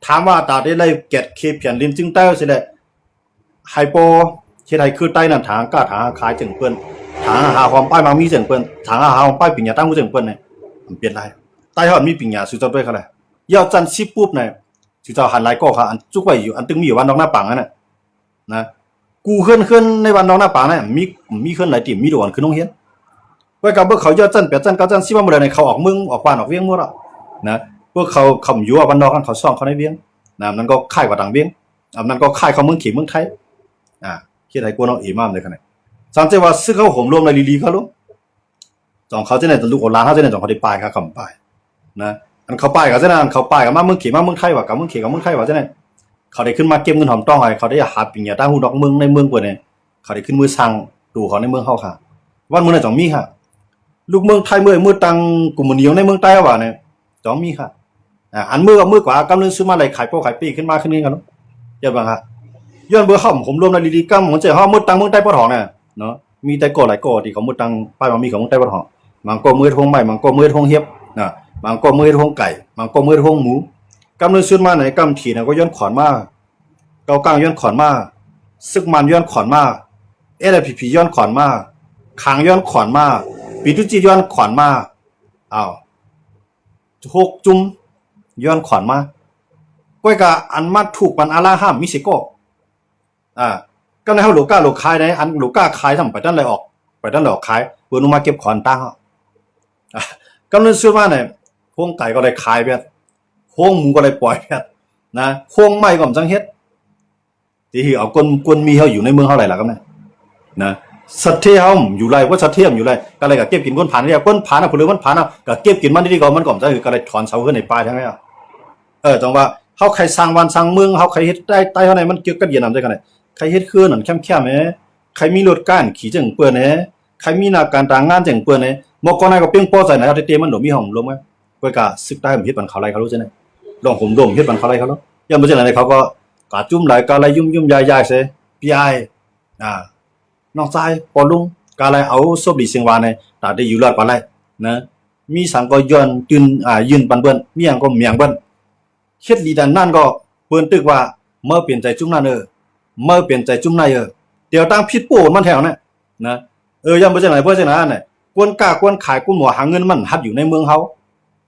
ຖາມວ່າຕາໄດ້ໄລ່ແກດເຄແຜ່ນດິນຈຶ່ງໃຕ້ຊິແຫຼະ ໃຫ້ບໍ່ເຮັດໃຫ້ຄືໃຕ້ນັ້ນ ຖາງກ້າຖາງຂາຍຈຶ່ງເພິ່ນ ຖາງຫາຄວາມປ້າຍມັກມີຈຶ່ງເພິ່ນ ຖາງຫາຄວາມປ້າຍປິນຍາຕ່າງຮູ້ຈຶ່ງເພິ່ນນີ້ ມັນເປັນໄດ້ ໃຕ້ເຮົາມີປິນຍາສູ່ເຈົ້າດ້ວຍເຂົາແຫຼະ ເຈົ້າຊັ້ນສິບປຸບນີ້ ສູ່ເຈົ້າຫັນຫຼາຍກໍຂະ ອັນຈຸກໄວ້ຢູ່ ອັນຕຶກມີຢູ່ບ້ານດອກນາປາງຫັ້ນນະ ນະ ກູເຮືອນ ເຮືອນໃນບ້ານດອກນາປາງນະ ມີ ມີເຮືອນຫຼາຍທີ່ມີລູກອ່ອນຂຶ້ນໂຮງຮຽນ ໄວ້ກັບເບິ່ງເຂົາຍອດຊັ້ນແປດ ຊັ້ນເກົ້າ ຊັ້ນສິບມາເມື່ອໃດ ເຂົາອອກເມືອງອອກບ້ານອອກວຽງໝົດແລ້ວນະ ພວກເຂົາຄຳຢູ່ບ້ານນອກຫັ້ນ ເຂົາຊ່ອງເຂົ້າໃນວຽງນະ ນັ້ນກໍຄ້າຍກວ່າຕ່າງວຽງ ອັນນັ້ນກໍຄ້າຍເຂົ້າເມືອງເຂດເມືອງໄທ ອາ ເຮັດໃຫ້ກົວນ້ອງເອມາໄດ້ຂະໜາດ ສັງເກດວ່າຊຶກເຮົາໂຫມລວມໄດ້ລີໆ ເຂົາລົງ ຕ້ອງເຂົາຈັ່ງໃດ ລູກເອົາຫຼານເຮົາຈັ່ງໃດ ຕ້ອງເຂົາໄດ້ປາຍຄ່າຄຳປາຍນະ ອັນເຂົາປາຍກໍຈັ່ງນັ້ນ ເຂົາປາຍກໍມາເມືອງເຂດມາເມືອງໄທວ່າ ກັບເມືອງເຂດກັບເມືອງໄທວ່າຈັ່ງໃດ ເຂົາໄດ້ຂຶ້ນມາເກັບເງິນຫອມຕ້ອງໃຫ້ ເຂົາໄດ້ຫາປິນຍາຕ່າງຮູ້ນອກເມືອງໃນເມືອງເພິ່ນນີ້ ເຂົາໄດ້ຂຶ້ນມືສ້າງໂຕເຂົາໃນເມືອງເຮົາຄ່ະ ວັນມື້ນັ້ນຕ້ອງມີຄ່ະ ລູກເມືອງໄທເມື່ອໃດ ເມື່ອຕັ້ງກຳມະນິຍົມໃນເມືອງໃຕ້ວ່ານີ້ ຕ້ອງມີຄ່ະ ອາ ອັນມື້ກັບມື້ກວ່າ ກຳເນີນຊຸມມາໄລ່ຂາຍໂປ້ຂາຍເປ້ຂຶ້ນມາຂຶ້ນເງິນກັນເນາະ ຢ່າເບິ່ງຄ່ະ ຍ້ອນເບິ່ງເຮົາໂຫມລວມໃນລີລີກຳ ເໝືອນໃຈເຮົາເໝືອນຕັ້ງເມືອງໃຕ້ປະທ້ອງນະເນາະ ມີແຕ່ກໍຫຼາຍກໍທີ່ເຂົາເໝືອນຕັ້ງປ້າຍມາມີຂອງເມືອງໃຕ້ປະທ້ອງ ບາງກໍເໝືອນເຮັດໂຮງໄມ້ ບາງກໍເໝືອນເຮັດໂຮງເຫັບນະ ບາງກໍເໝືອນເຮັດໂຮງໄກ່ ບາງກໍເໝືອນເຮັດໂຮງໝູ ກຳເນີນຊຸມມາໃນກຳຖີນກໍຍ້ອນຂອນມາ ເກົາກາງຍ້ອນຂອນມາ ຊຶກມັນຍ້ອນຂອນມາ ເອສເອສພີພີຍ້ອນຂອນມາ ຂາງຍ້ອນຂອນມາ ປີຕຸຈິດຍ້ອນຂອນມາ ອ້າວ ຫົກຈຸ້ມຍ້ອນຂອນມາ ກ້ອຍກະອັນມາທຸກມັນອາລາຫ້າມມີເສຍກໍ ອາ ກໍໃນເຮົາໂລກາໂລຂາຍໃນ ອັນໂລກາຂາຍທຳໄປຕັນໄລ່ອອກ ໄປຕັນໄລ່ອອກຂາຍ ເພິ່ນມາເກັບຂອນຕ່າງ ກຳເນີນຊື້ມາໃນໂຮງໄກ່ກໍໄດ້ຂາຍແບດ ໂຮງໝູກໍໄດ້ປ່ອຍແບດນະ ໂຮງໄມ້ກໍບໍ່ຈັ່ງເຮັດ ທີ່ເອົາຄົນ ຄົນມີເຮົາຢູ່ໃນເມືອງເຮົາໄດ້ລະ ກຳນັ້ນນະ ສັດເທເຮົາຢູ່ໄດ້ ບໍ່ສັດເທຢູ່ໄດ້ ກະໄດ້ກະເກັບກິນຄົນຜ່ານ ຄົນຜ່ານນະ ຜູ້ເຫຼືອມັນຜ່ານນະ ກະເກັບກິນມັນດີໆ ກໍມັນກໍບໍ່ໃຊ້ ກະໄດ້ຖອນເສົາເຮືອນໃຫ້ປ່າທັງນັ້ນ ເອີ ຈັ່ງວ່າເຮົາໃຄ່ສ້າງບ້ານສ້າງເມືອງ ເຮົາໃຄ່ເຮັດໄດ້ໃຕ້ເຮົາໃນມັນເກີດກັບຫຍັງນຳໃຈກັນ ໃຄ່ເຮັດເຮືອນນັ້ນແຄມໆ ໃຄ່ມີລົດກ້ານຂີ່ຈັ່ງເປີນແດ່ ໃຄ່ມີໜ້າການຕາງງານຈັ່ງເປີນແດ່ ໝໍກອນນາກໍເປັນພໍໃຈນະ ເຮົາໄດ້ເຕະມັນໂດດມີຫ້ອງລົມ ເພິ່ນກະສຶກໄດ້ເຮັດບັນເຂົາໄລ່ເຂົາຮູ້ຈັ່ງໃດ ລອງໂຮມໂດມເຮັດບັນເຂົາໄລ່ເຂົາເນາະ ຢ້ານບໍ່ຈັ່ງໃດເຂົາກໍກະຈຸ້ມຫຼາຍ ກະໄລ່ຍຸ້ມໆຢາຍໆໃສ່ ພີ່ອ້າຍ ອາ ນ້ອງຊາຍ ພໍ່ລຸງ ກະໄລ່ເອົາສົບດີເສັງຫວານໃຫ້ຕາໄດ້ຢູ່ລອດປານໄດ້ນະ ມີສັງກໍຍ້ອນຕື່ນ ອາ ຍື່ນປັນເພິ່ນ ມີຫຍັງກໍແມງເພິ່ນ ເຮັດດີດ້ານນັ້ນກໍເພິ່ນຕຶກວ່າ ເມີເປັນໃຈຈຸ້ມນັ້ນເອີ ເມີເປັນໃຈຈຸ້ມນາຍເອີ ດຽວຕ່າງຜິດໂປ້ມັນແທ້ນະ ນະ ເອີ ຢ້ານບໍ່ຈັ່ງໃດ ເພາະຈັ່ງນັ້ນນະ ກວນຄ້າກວນຂາຍ ກວນໝໍຫາເງິນມັນຫັດຢູ່ໃນເມືອງເຮົາ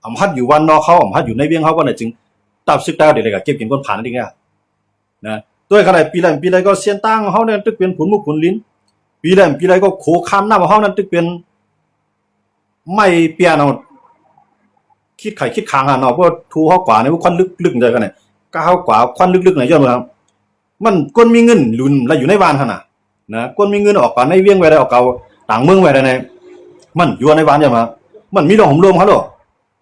ອຳຫັດຢູ່ບ້ານນອກເຮົາ ອຳຫັດຢູ່ໃນວຽງເຮົາ ບໍ່ໄດ້ຈຶ່ງ ຕັບຊຶກຕາຍເດລະກະເກັບກິນຄົນຜ່ານນັ້ນເອງ ນະ ໂດຍຂະໜາດປີໃດປີໃດກໍຊຽນຕ່າງເຮົານັ້ນຕຶກເປັນຜຸນມຸກຜຸນລິນ ປີໃດປີໃດກໍໂຂຂ້າມນ້ຳເຮົານັ້ນຕຶກເປັນໄມ້ປ່ຽນເອົາ ຄິດໄຂຄິດຂາງຫັ້ນເນາະ ເພາະທູເຮົາກວ່າໃນຄວັນລຶກໆໃດກັນນີ້ ກະເຮົາກວ່າຄວັນລຶກໆນະ ຍ້ອນວ່າມັນຄົນມີເງິນຫຼຸນລະຢູ່ໃນບ້ານຫັ້ນນະ ນະ ຄົນມີເງິນອອກການໃນວຽງໄວ້ໄດ້ ອອກການຕ່າງເມືອງໄວ້ໄດ້ ມັນຢູ່ໃນບ້ານ ຍ້ອນວ່າມັນມີໂລກໂຮມໂດມເຮົາໂລດ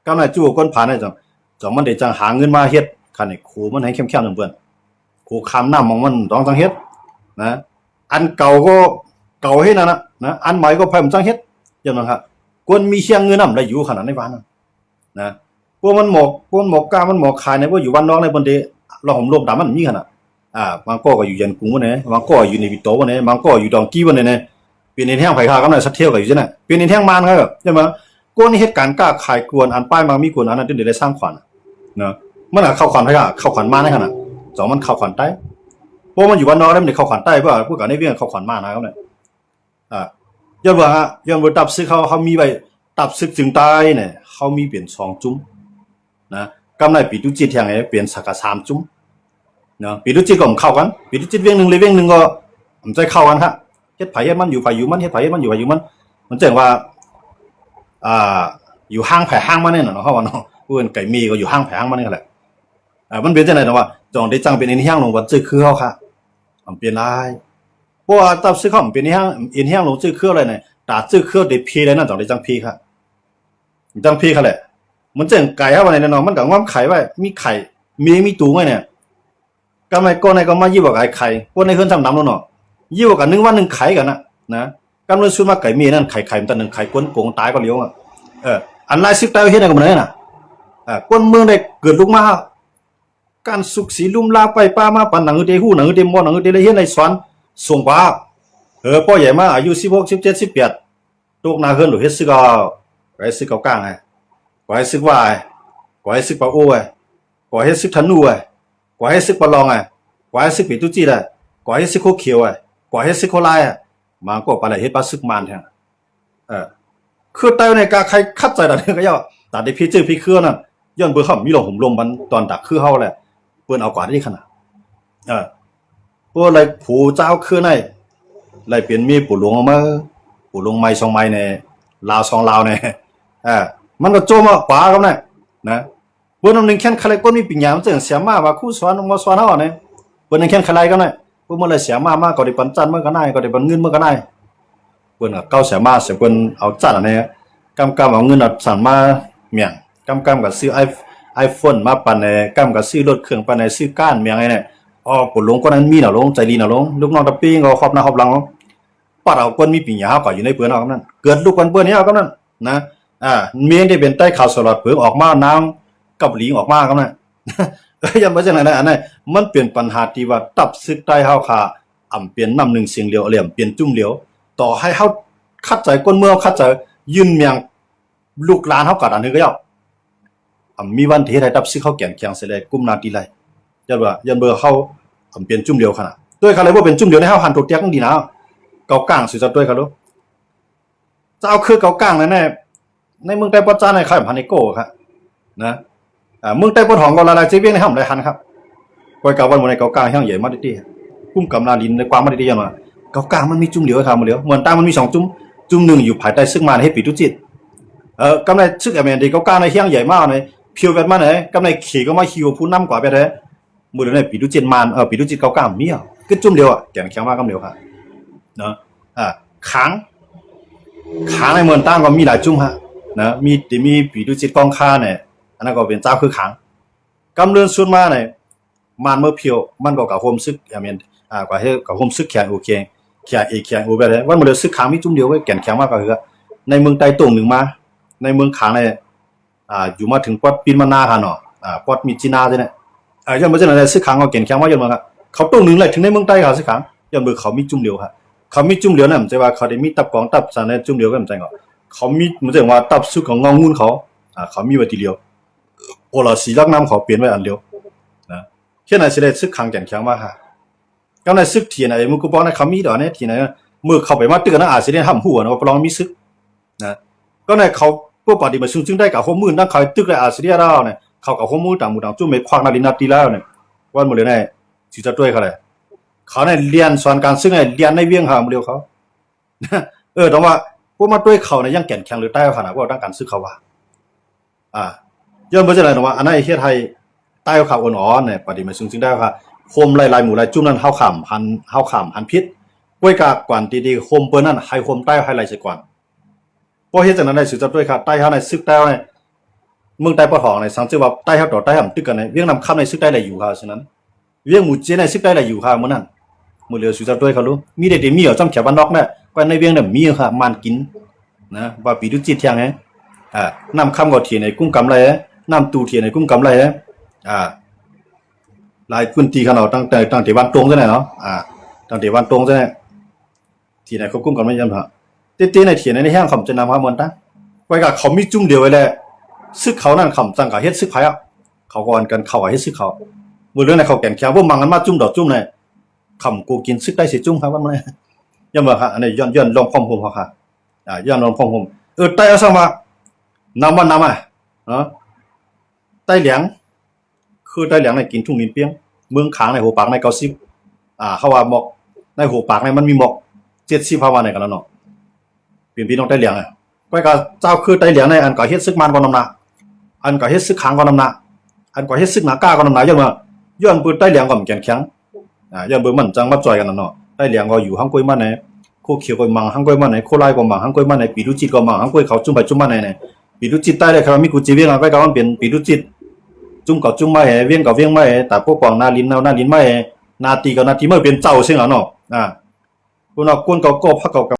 ກຳນາຍຈູ້ຄົນຜ່ານໃຫ້ຈັ່ງ ຈັ່ງມັນໄດ້ຈັ່ງຫາເງິນມາເຮັດ ຄັນໃຫ້ໂຄມັນໃຫ້ແຄມໆນຳເພິ່ນ ໂຄຂ້າມນ້ຳຂອງມັນຕ້ອງຈັ່ງເຮັດນະ ອັນເກົ່າກໍເກົ່າເຮັດນັ້ນນະ ນະ ອັນໃໝ່ກໍພາຍມັນຈັ່ງເຮັດ ຢ່າງນັ້ນຄະ ຄົນມີຄຽງເງິນນຳໄດ້ຢູ່ຂະໜາດໃນບ້ານນະ ນະ ພວກມັນໝອກ ພວກມັນໝອກກ້າ ມັນໝອກຂາຍໃນ ພວກຢູ່ບ້ານນອກໃນເພິ່ນເດ ລອງໂຮມໂດມຕາມມັນມີຂະໜາດ ອາ ບາງກໍກໍຢູ່ຢຽນກຸງພຸ້ນແດ່ ບາງກໍຢູ່ເນປິໂຕພຸ້ນແດ່ ບາງກໍຢູ່ດອງກີພຸ້ນແດ່ ເປັນເອັນແຮງໃຜຄະ ກຳນານສັດເທວກໍຢູ່ຈັ່ງນັ້ນ ເປັນເອັນແຮງມານເຂົາ ຈັ່ງວ່າ ຄົນເຮັດການຄ້າຂາຍກວນ ອັນປ້າຍມັກມີກວນ ອັນນັ້ນຈຶ່ງໄດ້ສ້າງຂວັນນະ ມັນເຂົ້າຂວັນໃຜຄະ ເຂົ້າຂວັນມານໃນຂະນະ ສອງມັນເຂົ້າຂວັນໃຕ້ ເພາະມັນຢູ່ບ້ານນອກແລ້ວມັນໄດ້ເຂົ້າຂວັນໃຕ້ ເພາະວ່າພວກການໃນວຽງເຂົ້າຂວັນມານນະ ກຳນານ ອາ ຍ້ອນວ່າ ຍ້ອນວ່າຕັບຊຶກເຮົາ ເຮົາມີໄວ້ ຕັບຊຶກຈຶ່ງຕາຍນີ້ ເຮົາມີເປັນສອງຈຸ້ມ ນະ ກຳນາຍປີຕຸຈິດແຮງເປັນສັກກະສາມຈຸ້ມເນາະ ປີຕຸຈິດກໍເຂົ້າກັນ ປີຕຸຈິດວຽງໜຶ່ງເລີຍວຽງໜຶ່ງກໍມັນຈະເຂົ້າກັນຄະ ເຮັດໃຜເຮັດມັນ ຢູ່ໃຜຢູ່ມັນ ເຮັດໃຜເຮັດມັນ ຢູ່ໃຜຢູ່ມັນ ມັນຈັ່ງວ່າ ອ່າ ຢູ່ຫ້າງໃຜຫ້າງມັນນີ້ນະເນາະ ເຮົາວ່າເນາະ ຜູ້ອື່ນໄກມີກໍຢູ່ຫ້າງໃຜຫ້າງມັນນີ້ແຫຼະ ເອີ ມັນເປັນຈັ່ງໃດນະວ່າ ຕ້ອງໄດ້ຈັ່ງເປັນເອັນແຮງລົງວ່າຈື່ຄືເຮົາຄະ ມັນເປັນຫຼາຍ ເພາະວ່າຕັບຊຶກເຮົາມັນເປັນເອັນແຮງ ເອັນແຮງລົງຈື່ຄືເຮົາແລ້ວນີ້ ຕາຈື່ຄືເຮົາໄດ້ເພແລ້ວນັ້ນ ຕ້ອງໄດ້ຈັ່ງເພຄະ ຈັ່ງພີ້ຫັ້ນແຫຼະ. ມັນຈັ່ງໄກ່ເຮົາວ່າແນ່ນອນ ມັນກໍງອມໄຂ່ໄວ້ ມີໄຂ່ ມີ ມີຕູໄວ້ແນ່. ກຳໄລກ້ອນໃນກໍມາຍິ້ວກັບໄຂ່ ຄົນໃນເຮືອນຊ່ຳດຳໂລດເນາະ ຍິ້ວກັນໜຶ່ງວັນໜຶ່ງໄຂ່ກັນນະ ນະ. ກຳເນີນສຸດມາໄກ່ເມນັ້ນ ໄຂ່ ໄຂ່ມັນຕັນໜຶ່ງ ໄຂ່ກົນໂກງຕາຍກໍຫຼຽວອະ. ເອີ ອັນລາຍຊຶກໃຕ້ເຮັດຫຍັງກັບມັນນັ້ນນະ? ເອີ ຄົນເມືອງໄດ້ເກີດລຸກມາ ການສຸກສີລຸມລາໄຟປ່າມາ ປານໜັງເອີເຕຮູ້ ໜັງເອີເຕໝໍ ໜັງເອີເຕໄດ້ຮຽນໄດ້ສອນ ສົ່ງກວ່າ. ເອີ ພໍໃຫຍ່ມາອາຍຸສິບຫົກ ສິບເຈັດ ສິບແປດ ຕົກໜ້າເຮືອນໂດດເຮັດຊຶກເອົາ ໄປເຮັດຊຶກເກົາກາງ ໄປເຮັດຊຶກວ່າ ໄປເຮັດຊຶກປາໂອ ໄປເຮັດຊຶກທະນູ ໄປເຮັດຊຶກປະລອງ ໄປເຮັດຊຶກປີຕຸຈິດ ໄປເຮັດຊຶກໂຄຂຽວ ໄປເຮັດຊຶກໂຄລາຍ ບາງກໍໄປແລ້ວເຮັດປາຊຶກມານແທ້. ເອີ ຄືໄຕ້ໃນກາໄຄຂັດໃຈດານເຮືອກະເຈົ້າ ຕາມທີ່ພີເຈີພີເຄືອນັ້ນ ຍ້ອນເບິ່ງເຮົາມີລອງໂຮມລົມມັນຕອນດາກຄືເຮົາແຫຼະ ເພິ່ນເອົາກວ່ານີ້ຂະໜາດ ເອີ ເພິ່ນໄລ່ຜູເຈົ້າຄືໃນ ໄລ່ເປັນເມໂປຫຼວງອອກມາ ໂປຫຼວງໃໝ່ສອງໃໝ່ແນ່ ລາວສອງລາວແນ່ ເອີ ມັນກໍໂຈມເອົາກວ່າກັບນັ້ນນະ. ເພິ່ນນຳໜຶ່ງແຂນຂະໄລຄົນມີປັນຍາ ມັນເຊິ່ງເສຍມາວ່າຄູສອນມາສອນເຮົານີ້ ເພິ່ນນຳແຂນຂະໄລກັນນະ ເພິ່ນມາໄດ້ເສຍມາ ມາກໍໄດ້ປັນຈັນ ມາກໍນາຍ ກໍໄດ້ປັນເງິນ ມາກໍນາຍ ເພິ່ນກໍເກົ່າເສຍມາ ເສຍເພິ່ນເອົາຈັນອັນນີ້ ກຳກຳເອົາເງິນເອົາສັນມາແມ່ງ ກຳກຳກໍຊື້ໄອ ໄອໂຟນມາປັນແດ່ ກຳກໍຊື້ລົດເຄື່ອງປັນແດ່ ຊື້ກ້ານແມ່ງໃຫ້ແດ່. ອໍ ໂປຫຼວງຄົນນັ້ນມີໜ້າລົງ ໃຈດີໜ້າລົງ ລູກນ້ອງຕະປີກໍຮອບໜ້າຮອບຫຼັງ ປັດເອົາຄົນມີປີນຍາເຮົາກໍຢູ່ໃນເພິ່ນເອົາກຳນັ້ນ ເກີດລູກກັນເພິ່ນເອົາກຳນັ້ນນະ. ອ່າ ເມນທີ່ເປັນໄຕ້ຂາວສະຫຼອດເຜິງອອກມານາງກັບຫຼີງອອກມາກຳນັ້ນ ຢ່າມາຈັ່ງນັ້ນນະ. ອັນນັ້ນມັນເປັນປັນຫາທີ່ວ່າຕັບຊຶກໄຕ້ເຮົາຂ້າ ອຳເປັນນ້ຳໜຶ່ງສຽງດຽວ ແລມເປັນຈຸ້ມດຽວ ຕໍ່ໃຫ້ເຮົາຂັດໃຈ ຄົນເມືອງເຮົາຂັດໃຈ ຍື່ນແມງ ລູກຫຼານເຮົາກໍດັນຄືເຂົາເຈົ້າ ອຳມີວັນທີ່ເຮັດໃຫ້ຕັບຊຶກເຮົາແກ່ນແຂງເສຍແລ້ວ ກຸມໜ້າຕີໄລ່ ຢ້ານວ່າ ຢ້ານເບີເຮົາອຳເປັນຈຸ້ມດຽວຂະໜາດ ໂດຍຂະໄລບໍ່ເປັນຈຸ້ມດຽວໃນເຮົາຫັນໂຕແຕກມັນດີນາ ເກົາກາງຊິຈະໂດຍຂະໂລ ຈະເອົາຄືເກົາກາງນັ້ນແນ່ ໃນເມືອງໃຕ້ປອດຈານໃນຄ້າຍພັນເອໂກຄະນະ ອ່າ ເມືອງໃຕ້ປອດຫອງກໍຫຼາຍໆເຈວຽງໃນຫ້ຳຫຼາຍຫັນຄັບ ຂ້ອຍກະວ່າໝູ່ໃນເກົາກາງແຮງໃຫຍ່ມາຕິໆ ກຸມກຳນາດິນໃນກວ້າງມາຕິໆ ຍ້ອນວ່າເກົາກາງມັນມີຈຸ້ມດຽວຄະ ມື້ດຽວ ເມືອງຕ່າງມັນມີສອງຈຸ້ມ ຈຸ້ມໜຶ່ງຢູ່ພາຍໃຕ້ຊຶກມານເຮັດປີຕຸຈິດ ເອີ ກຳໃນຊຶກແອມແອນດີເກົາກາງໃນແຮງໃຫຍ່ມາໃນ ພຽວແບດມາໃນ ກຳໃນເຂກໍມາຫິວຜູ້ນຳກວ່າແບດໃດ ມື້ດຽວໃນປີຕຸຈິດມານ ເອີ ປີຕຸຈິດເກົາກາງມີ ຄືຈຸ້ມດຽວ ແກ່ນແຂງມາກຳດຽວຄະເນາະ. ອ່າ ຂາງ ຂາງໃນເມືອງຕ່າງກໍມີຫຼາຍຈຸ້ມຮະນະ ມີ ທີ່ມີປີຕຸຈິດກອງຄາແນ່ ອັນນັ້ນກໍເປັນເຈົ້າຄືຂາງ ກຳເນີນສຸດມາໃນ ມານເມືອພຽວ ມັນກໍກະໂຮມຊຶກ ອາເມນ ອ່າ ກະເຮັດ ກະໂຮມຊຶກແຂງໂອເຄ ແຂງເອ ແຂງໂອແບບໃດ ວັນມື້ເລີຍຊຶກຂາງມີຈຸ້ມດຽວເວີ້ຍ ແກ່ນແຂງມາກະເຮືອ ໃນເມືອງໃຕ້ຕົງໜຶ່ງມາ ໃນເມືອງຂາງໃນ ອ່າ ຢູ່ມາເຖິງປອດປິນມານາຫັ້ນເນາະ ອ່າ ປອດມິດຈິນາຈັ່ງໃດ ອ່າ ຍ້ອນບໍ່ເຊັ່ນນັ້ນຊຶກຂາງກໍແກ່ນແຂງມາ ຍ້ອນວ່າເຂົາຕົງໜຶ່ງໄຫຼເຖິງໃນເມືອງໃຕ້ເຂົາຊຶກຂາງ ຍ້ອນເບີເຂົາມີຈຸ້ມດຽວ ເຂົາມີຈຸ້ມດຽວນັ້ນ ບໍ່ໃຊ່ວ່າເຂົາໄດ້ມີຕັບກອງຕັບສັນໃນຈຸ້ມດຽວກັນ ບໍ່ໃຊ່ ເຂົາມີ ບໍ່ໃຊ່ວ່າຕັບຊຸກຂອງງໍງູນເຂົາ ອ່າ ເຂົາມີໄວ້ທີດຽວ ໂອລະສີລັກນຳເຂົາເປັນໄວ້ອັນດຽວນະ ເຮັດໃຫ້ຊິໄດ້ຊຶກຂັງແກ່ນແຂງມາຫາ ກຳໃນຊຶກທີເອັນເອ ໝູ່ກູປອງນະ ເຂົາມີດອກໃນທີເອັນເອ ມື້ເຂົາໄປມາຕຶກກັນນະ ອາເຊຍນະ ຫ້າມຮູ້ນະວ່າປະລອງມີຊຶກນະ ກໍໃນເຂົາ ພວກປະຕິບັດຊຸມຊຶງໄດ້ກະຮ່ວມມືນຳເຂົາຕຶກແລະອາເຊຍນະແລ້ວນະ ເຂົາກະຮ່ວມມືຕາງໝູ່ຕ່າງຈຸ້ມ ໄປຄວັກນາລິນນາຕີແລ້ວນະ ວັນມື້ເລີຍນະ ຊິຈະດ້ວຍເຂົາແຫຼະ ເຂົານະ ລຽນສອນການຊຶກນະ ລຽນໃນວຽງຫາມື້ດຽວເຂົາ ເອີ ແຕ່ວ່າພວກມາດ້ວຍເຂົານະ ຍັງແກ່ນແຂງຫຼືໃຕ້ເຮົາຂະໜາດ ເວົ້າທາງການຊຶກເຂົາວ່າ ອ່າ ຍ້ອນບໍ່ເຊັ່ນນັ້ນວ່າ ອັນນັ້ນເຮັດໃຫ້ໃຕ້ເຮົາຂາອ່ອນໆ ປະຕິບັດຊຸມຊຶງໄດ້ວ່າ ໂຮມຫຼາຍໆໝູ່ຫຼາຍຈຸ້ມນັ້ນ ເຮົາຂ້າມຫັນ ເຮົາຂ້າມຫັນຜິດ ກວຍກາກວນທີ່ດີໂຮມເປີນນັ້ນ ໃຫ້ໂຮມໃຕ້ໃຫ້ຫຼາຍຊະກ່ອນ ເພາະເຮັດຈັ່ງນັ້ນໄດ້ ສືບຕໍ່ດ້ວຍຂ້າ ໃຕ້ເຮົາໃນຊຶກໃຕ້ເຮົາໃນ ເມືອງໃຕ້ປະທ້ອງໃນ ສັງເກດວ່າໃຕ້ເຮົາຕໍ່ໃຕ້ເຮົາມັນຕຶກກັນໃນ ວຽງນ້ຳຄຳໃນຊຶກໃຕ້ໄດ້ຢູ່ຄ່າ ສະນັ້ນ ວຽງໝູ່ເຈຍໃນຊຶກໃຕ້ໄດ້ຢູ່ຄ່າ ມື້ນັ້ນ ມື້ເຫຼືອສູຈະດ້ວຍເຂົາລູ ມີໄດ້ແຕ່ມີເອົາຈ້ຳແຂວບ້ານນອກນະ ກວ່າໃນວຽງນະມີຢູ່ຄ່າ ມານກິນນະ ວ່າປີດຸຈິດທຽງແຮງ ອ່າ ນ້ຳຄຳກໍຖຽນໃຫ້ກຸ້ມກຳໄລ ນ້ຳຕູຖຽນໃຫ້ກຸ້ມກຳໄລ ອ່າ ຫຼາຍພື້ນທີ່ຂະເນາະ ຕັ້ງແຕ່ ຕັ້ງແຕ່ວັນຕົງຈັ່ງໃດເນາະ ອ່າ ຕັ້ງແຕ່ວັນຕົງຈັ່ງໃດ ທີ່ໃນເຂົາກຸ້ມກັນມາຢ້ຳຫາ ເຕເຕໃນທີ່ໃນແຮງຄຳຈະນຳຫາເມືອງຕ່າງ ໄວ້ກະເຂົາມີຈຸ້ມດຽວໄວ້ແລ້ວ ຊຶກເຂົານັ້ນຄຳຈັ່ງກະເຮັດຊຶກໃຜອະ ເຂົາກໍອັນກັນເຂົາກະເຮັດຊຶກເຂົາ ມື້ເລື່ອງໃນເຂົາແກ່ນແຂງ ພວກມັງກັນມາຈຸ້ມຕໍ່ຈຸ້ມໃນ ຄຳໂກກິນຊຶກໃຕ້ເສຍຈຸ້ມຄັບ ວັນມື້ນີ້ ຢ້ອນວ່າ ອັນນີ້ຍ້ອນ ຍ້ອນລອງພ້ອມໂຮມເຮົາຄ່າ ອ່າ ຍ້ອນລອງພ້ອມໂຮມ ເອີ ໃຕ້ເອົາຊ່າງວ່າ ນຳວ່ານຳອະ ເນາະ ໃຕ້ຫຼຽງ ຄືໃຕ້ຫຼຽງໃນກິນທຸ່ງລິນປຽງ ເມືອງຂາງໃນຫົວປາກໃນເກົ້າສິບ ອ່າ ເຮົາວ່າໝອກ ໃນຫົວປາກໃນມັນມີໝອກເຈັດສິບ ເຮົາວ່າໃນກັນແລ້ວເນາະ ເປັນພີ່ນ້ອງໃຕ້ຫຼຽງອະ ຂ້ອຍກະເຈົ້າຄືໃຕ້ຫຼຽງໃນ ອັນກໍເຮັດຊຶກມານກໍນຳໜ້າ ອັນກໍເຮັດຊຶກຂາງກໍນຳໜ້າ ອັນກໍເຮັດຊຶກນາກ້າກໍນຳໜ້າ ຍ້ອນວ່າ ຍ້ອນເບິ່ງໃຕ້ຫຼຽງກໍແມ່ນແກ່ນແຂງ ອ່າ ຢ້ານເບິ່ງມັນຈັ່ງມາຈ່ອຍກັນນະເນາະ ໃຕ້ຫຼຽງກໍຢູ່ຫັ້ງກ້ວຍມັນໃນ ໂຄຂຽວກໍມັງຫັ້ງກ້ວຍມັນໃນ ໂຄລາຍກໍມັງຫັ້ງກ້ວຍມັນໃນ ປີດຸຈິດກໍມັງຫັ້ງກ້ວຍເຂົາ ຈຸ້ມໃຜຈຸ້ມມັນໃນ ໃນ ປີດຸຈິດໃຕ້ໄດ້ ຄັນວ່າມີກຸຈີວຽງ ໄວ້ກໍມັນເປັນປີດຸຈິດ ຈຸມກໍຈຸມໄມ້ ວຽງກໍວຽງໄມ້ ຕາປົກປ້ອງໜ້າດິນເອົາໜ້າດິນໄມ້ ໜ້າຕີກໍໜ້າຕີໄມ້ ເປັນເຈົ້າເຊິ່ງເອົາເນາະ ອ່າ ຜູ້ນອກກົນກໍກໍພັກກໍ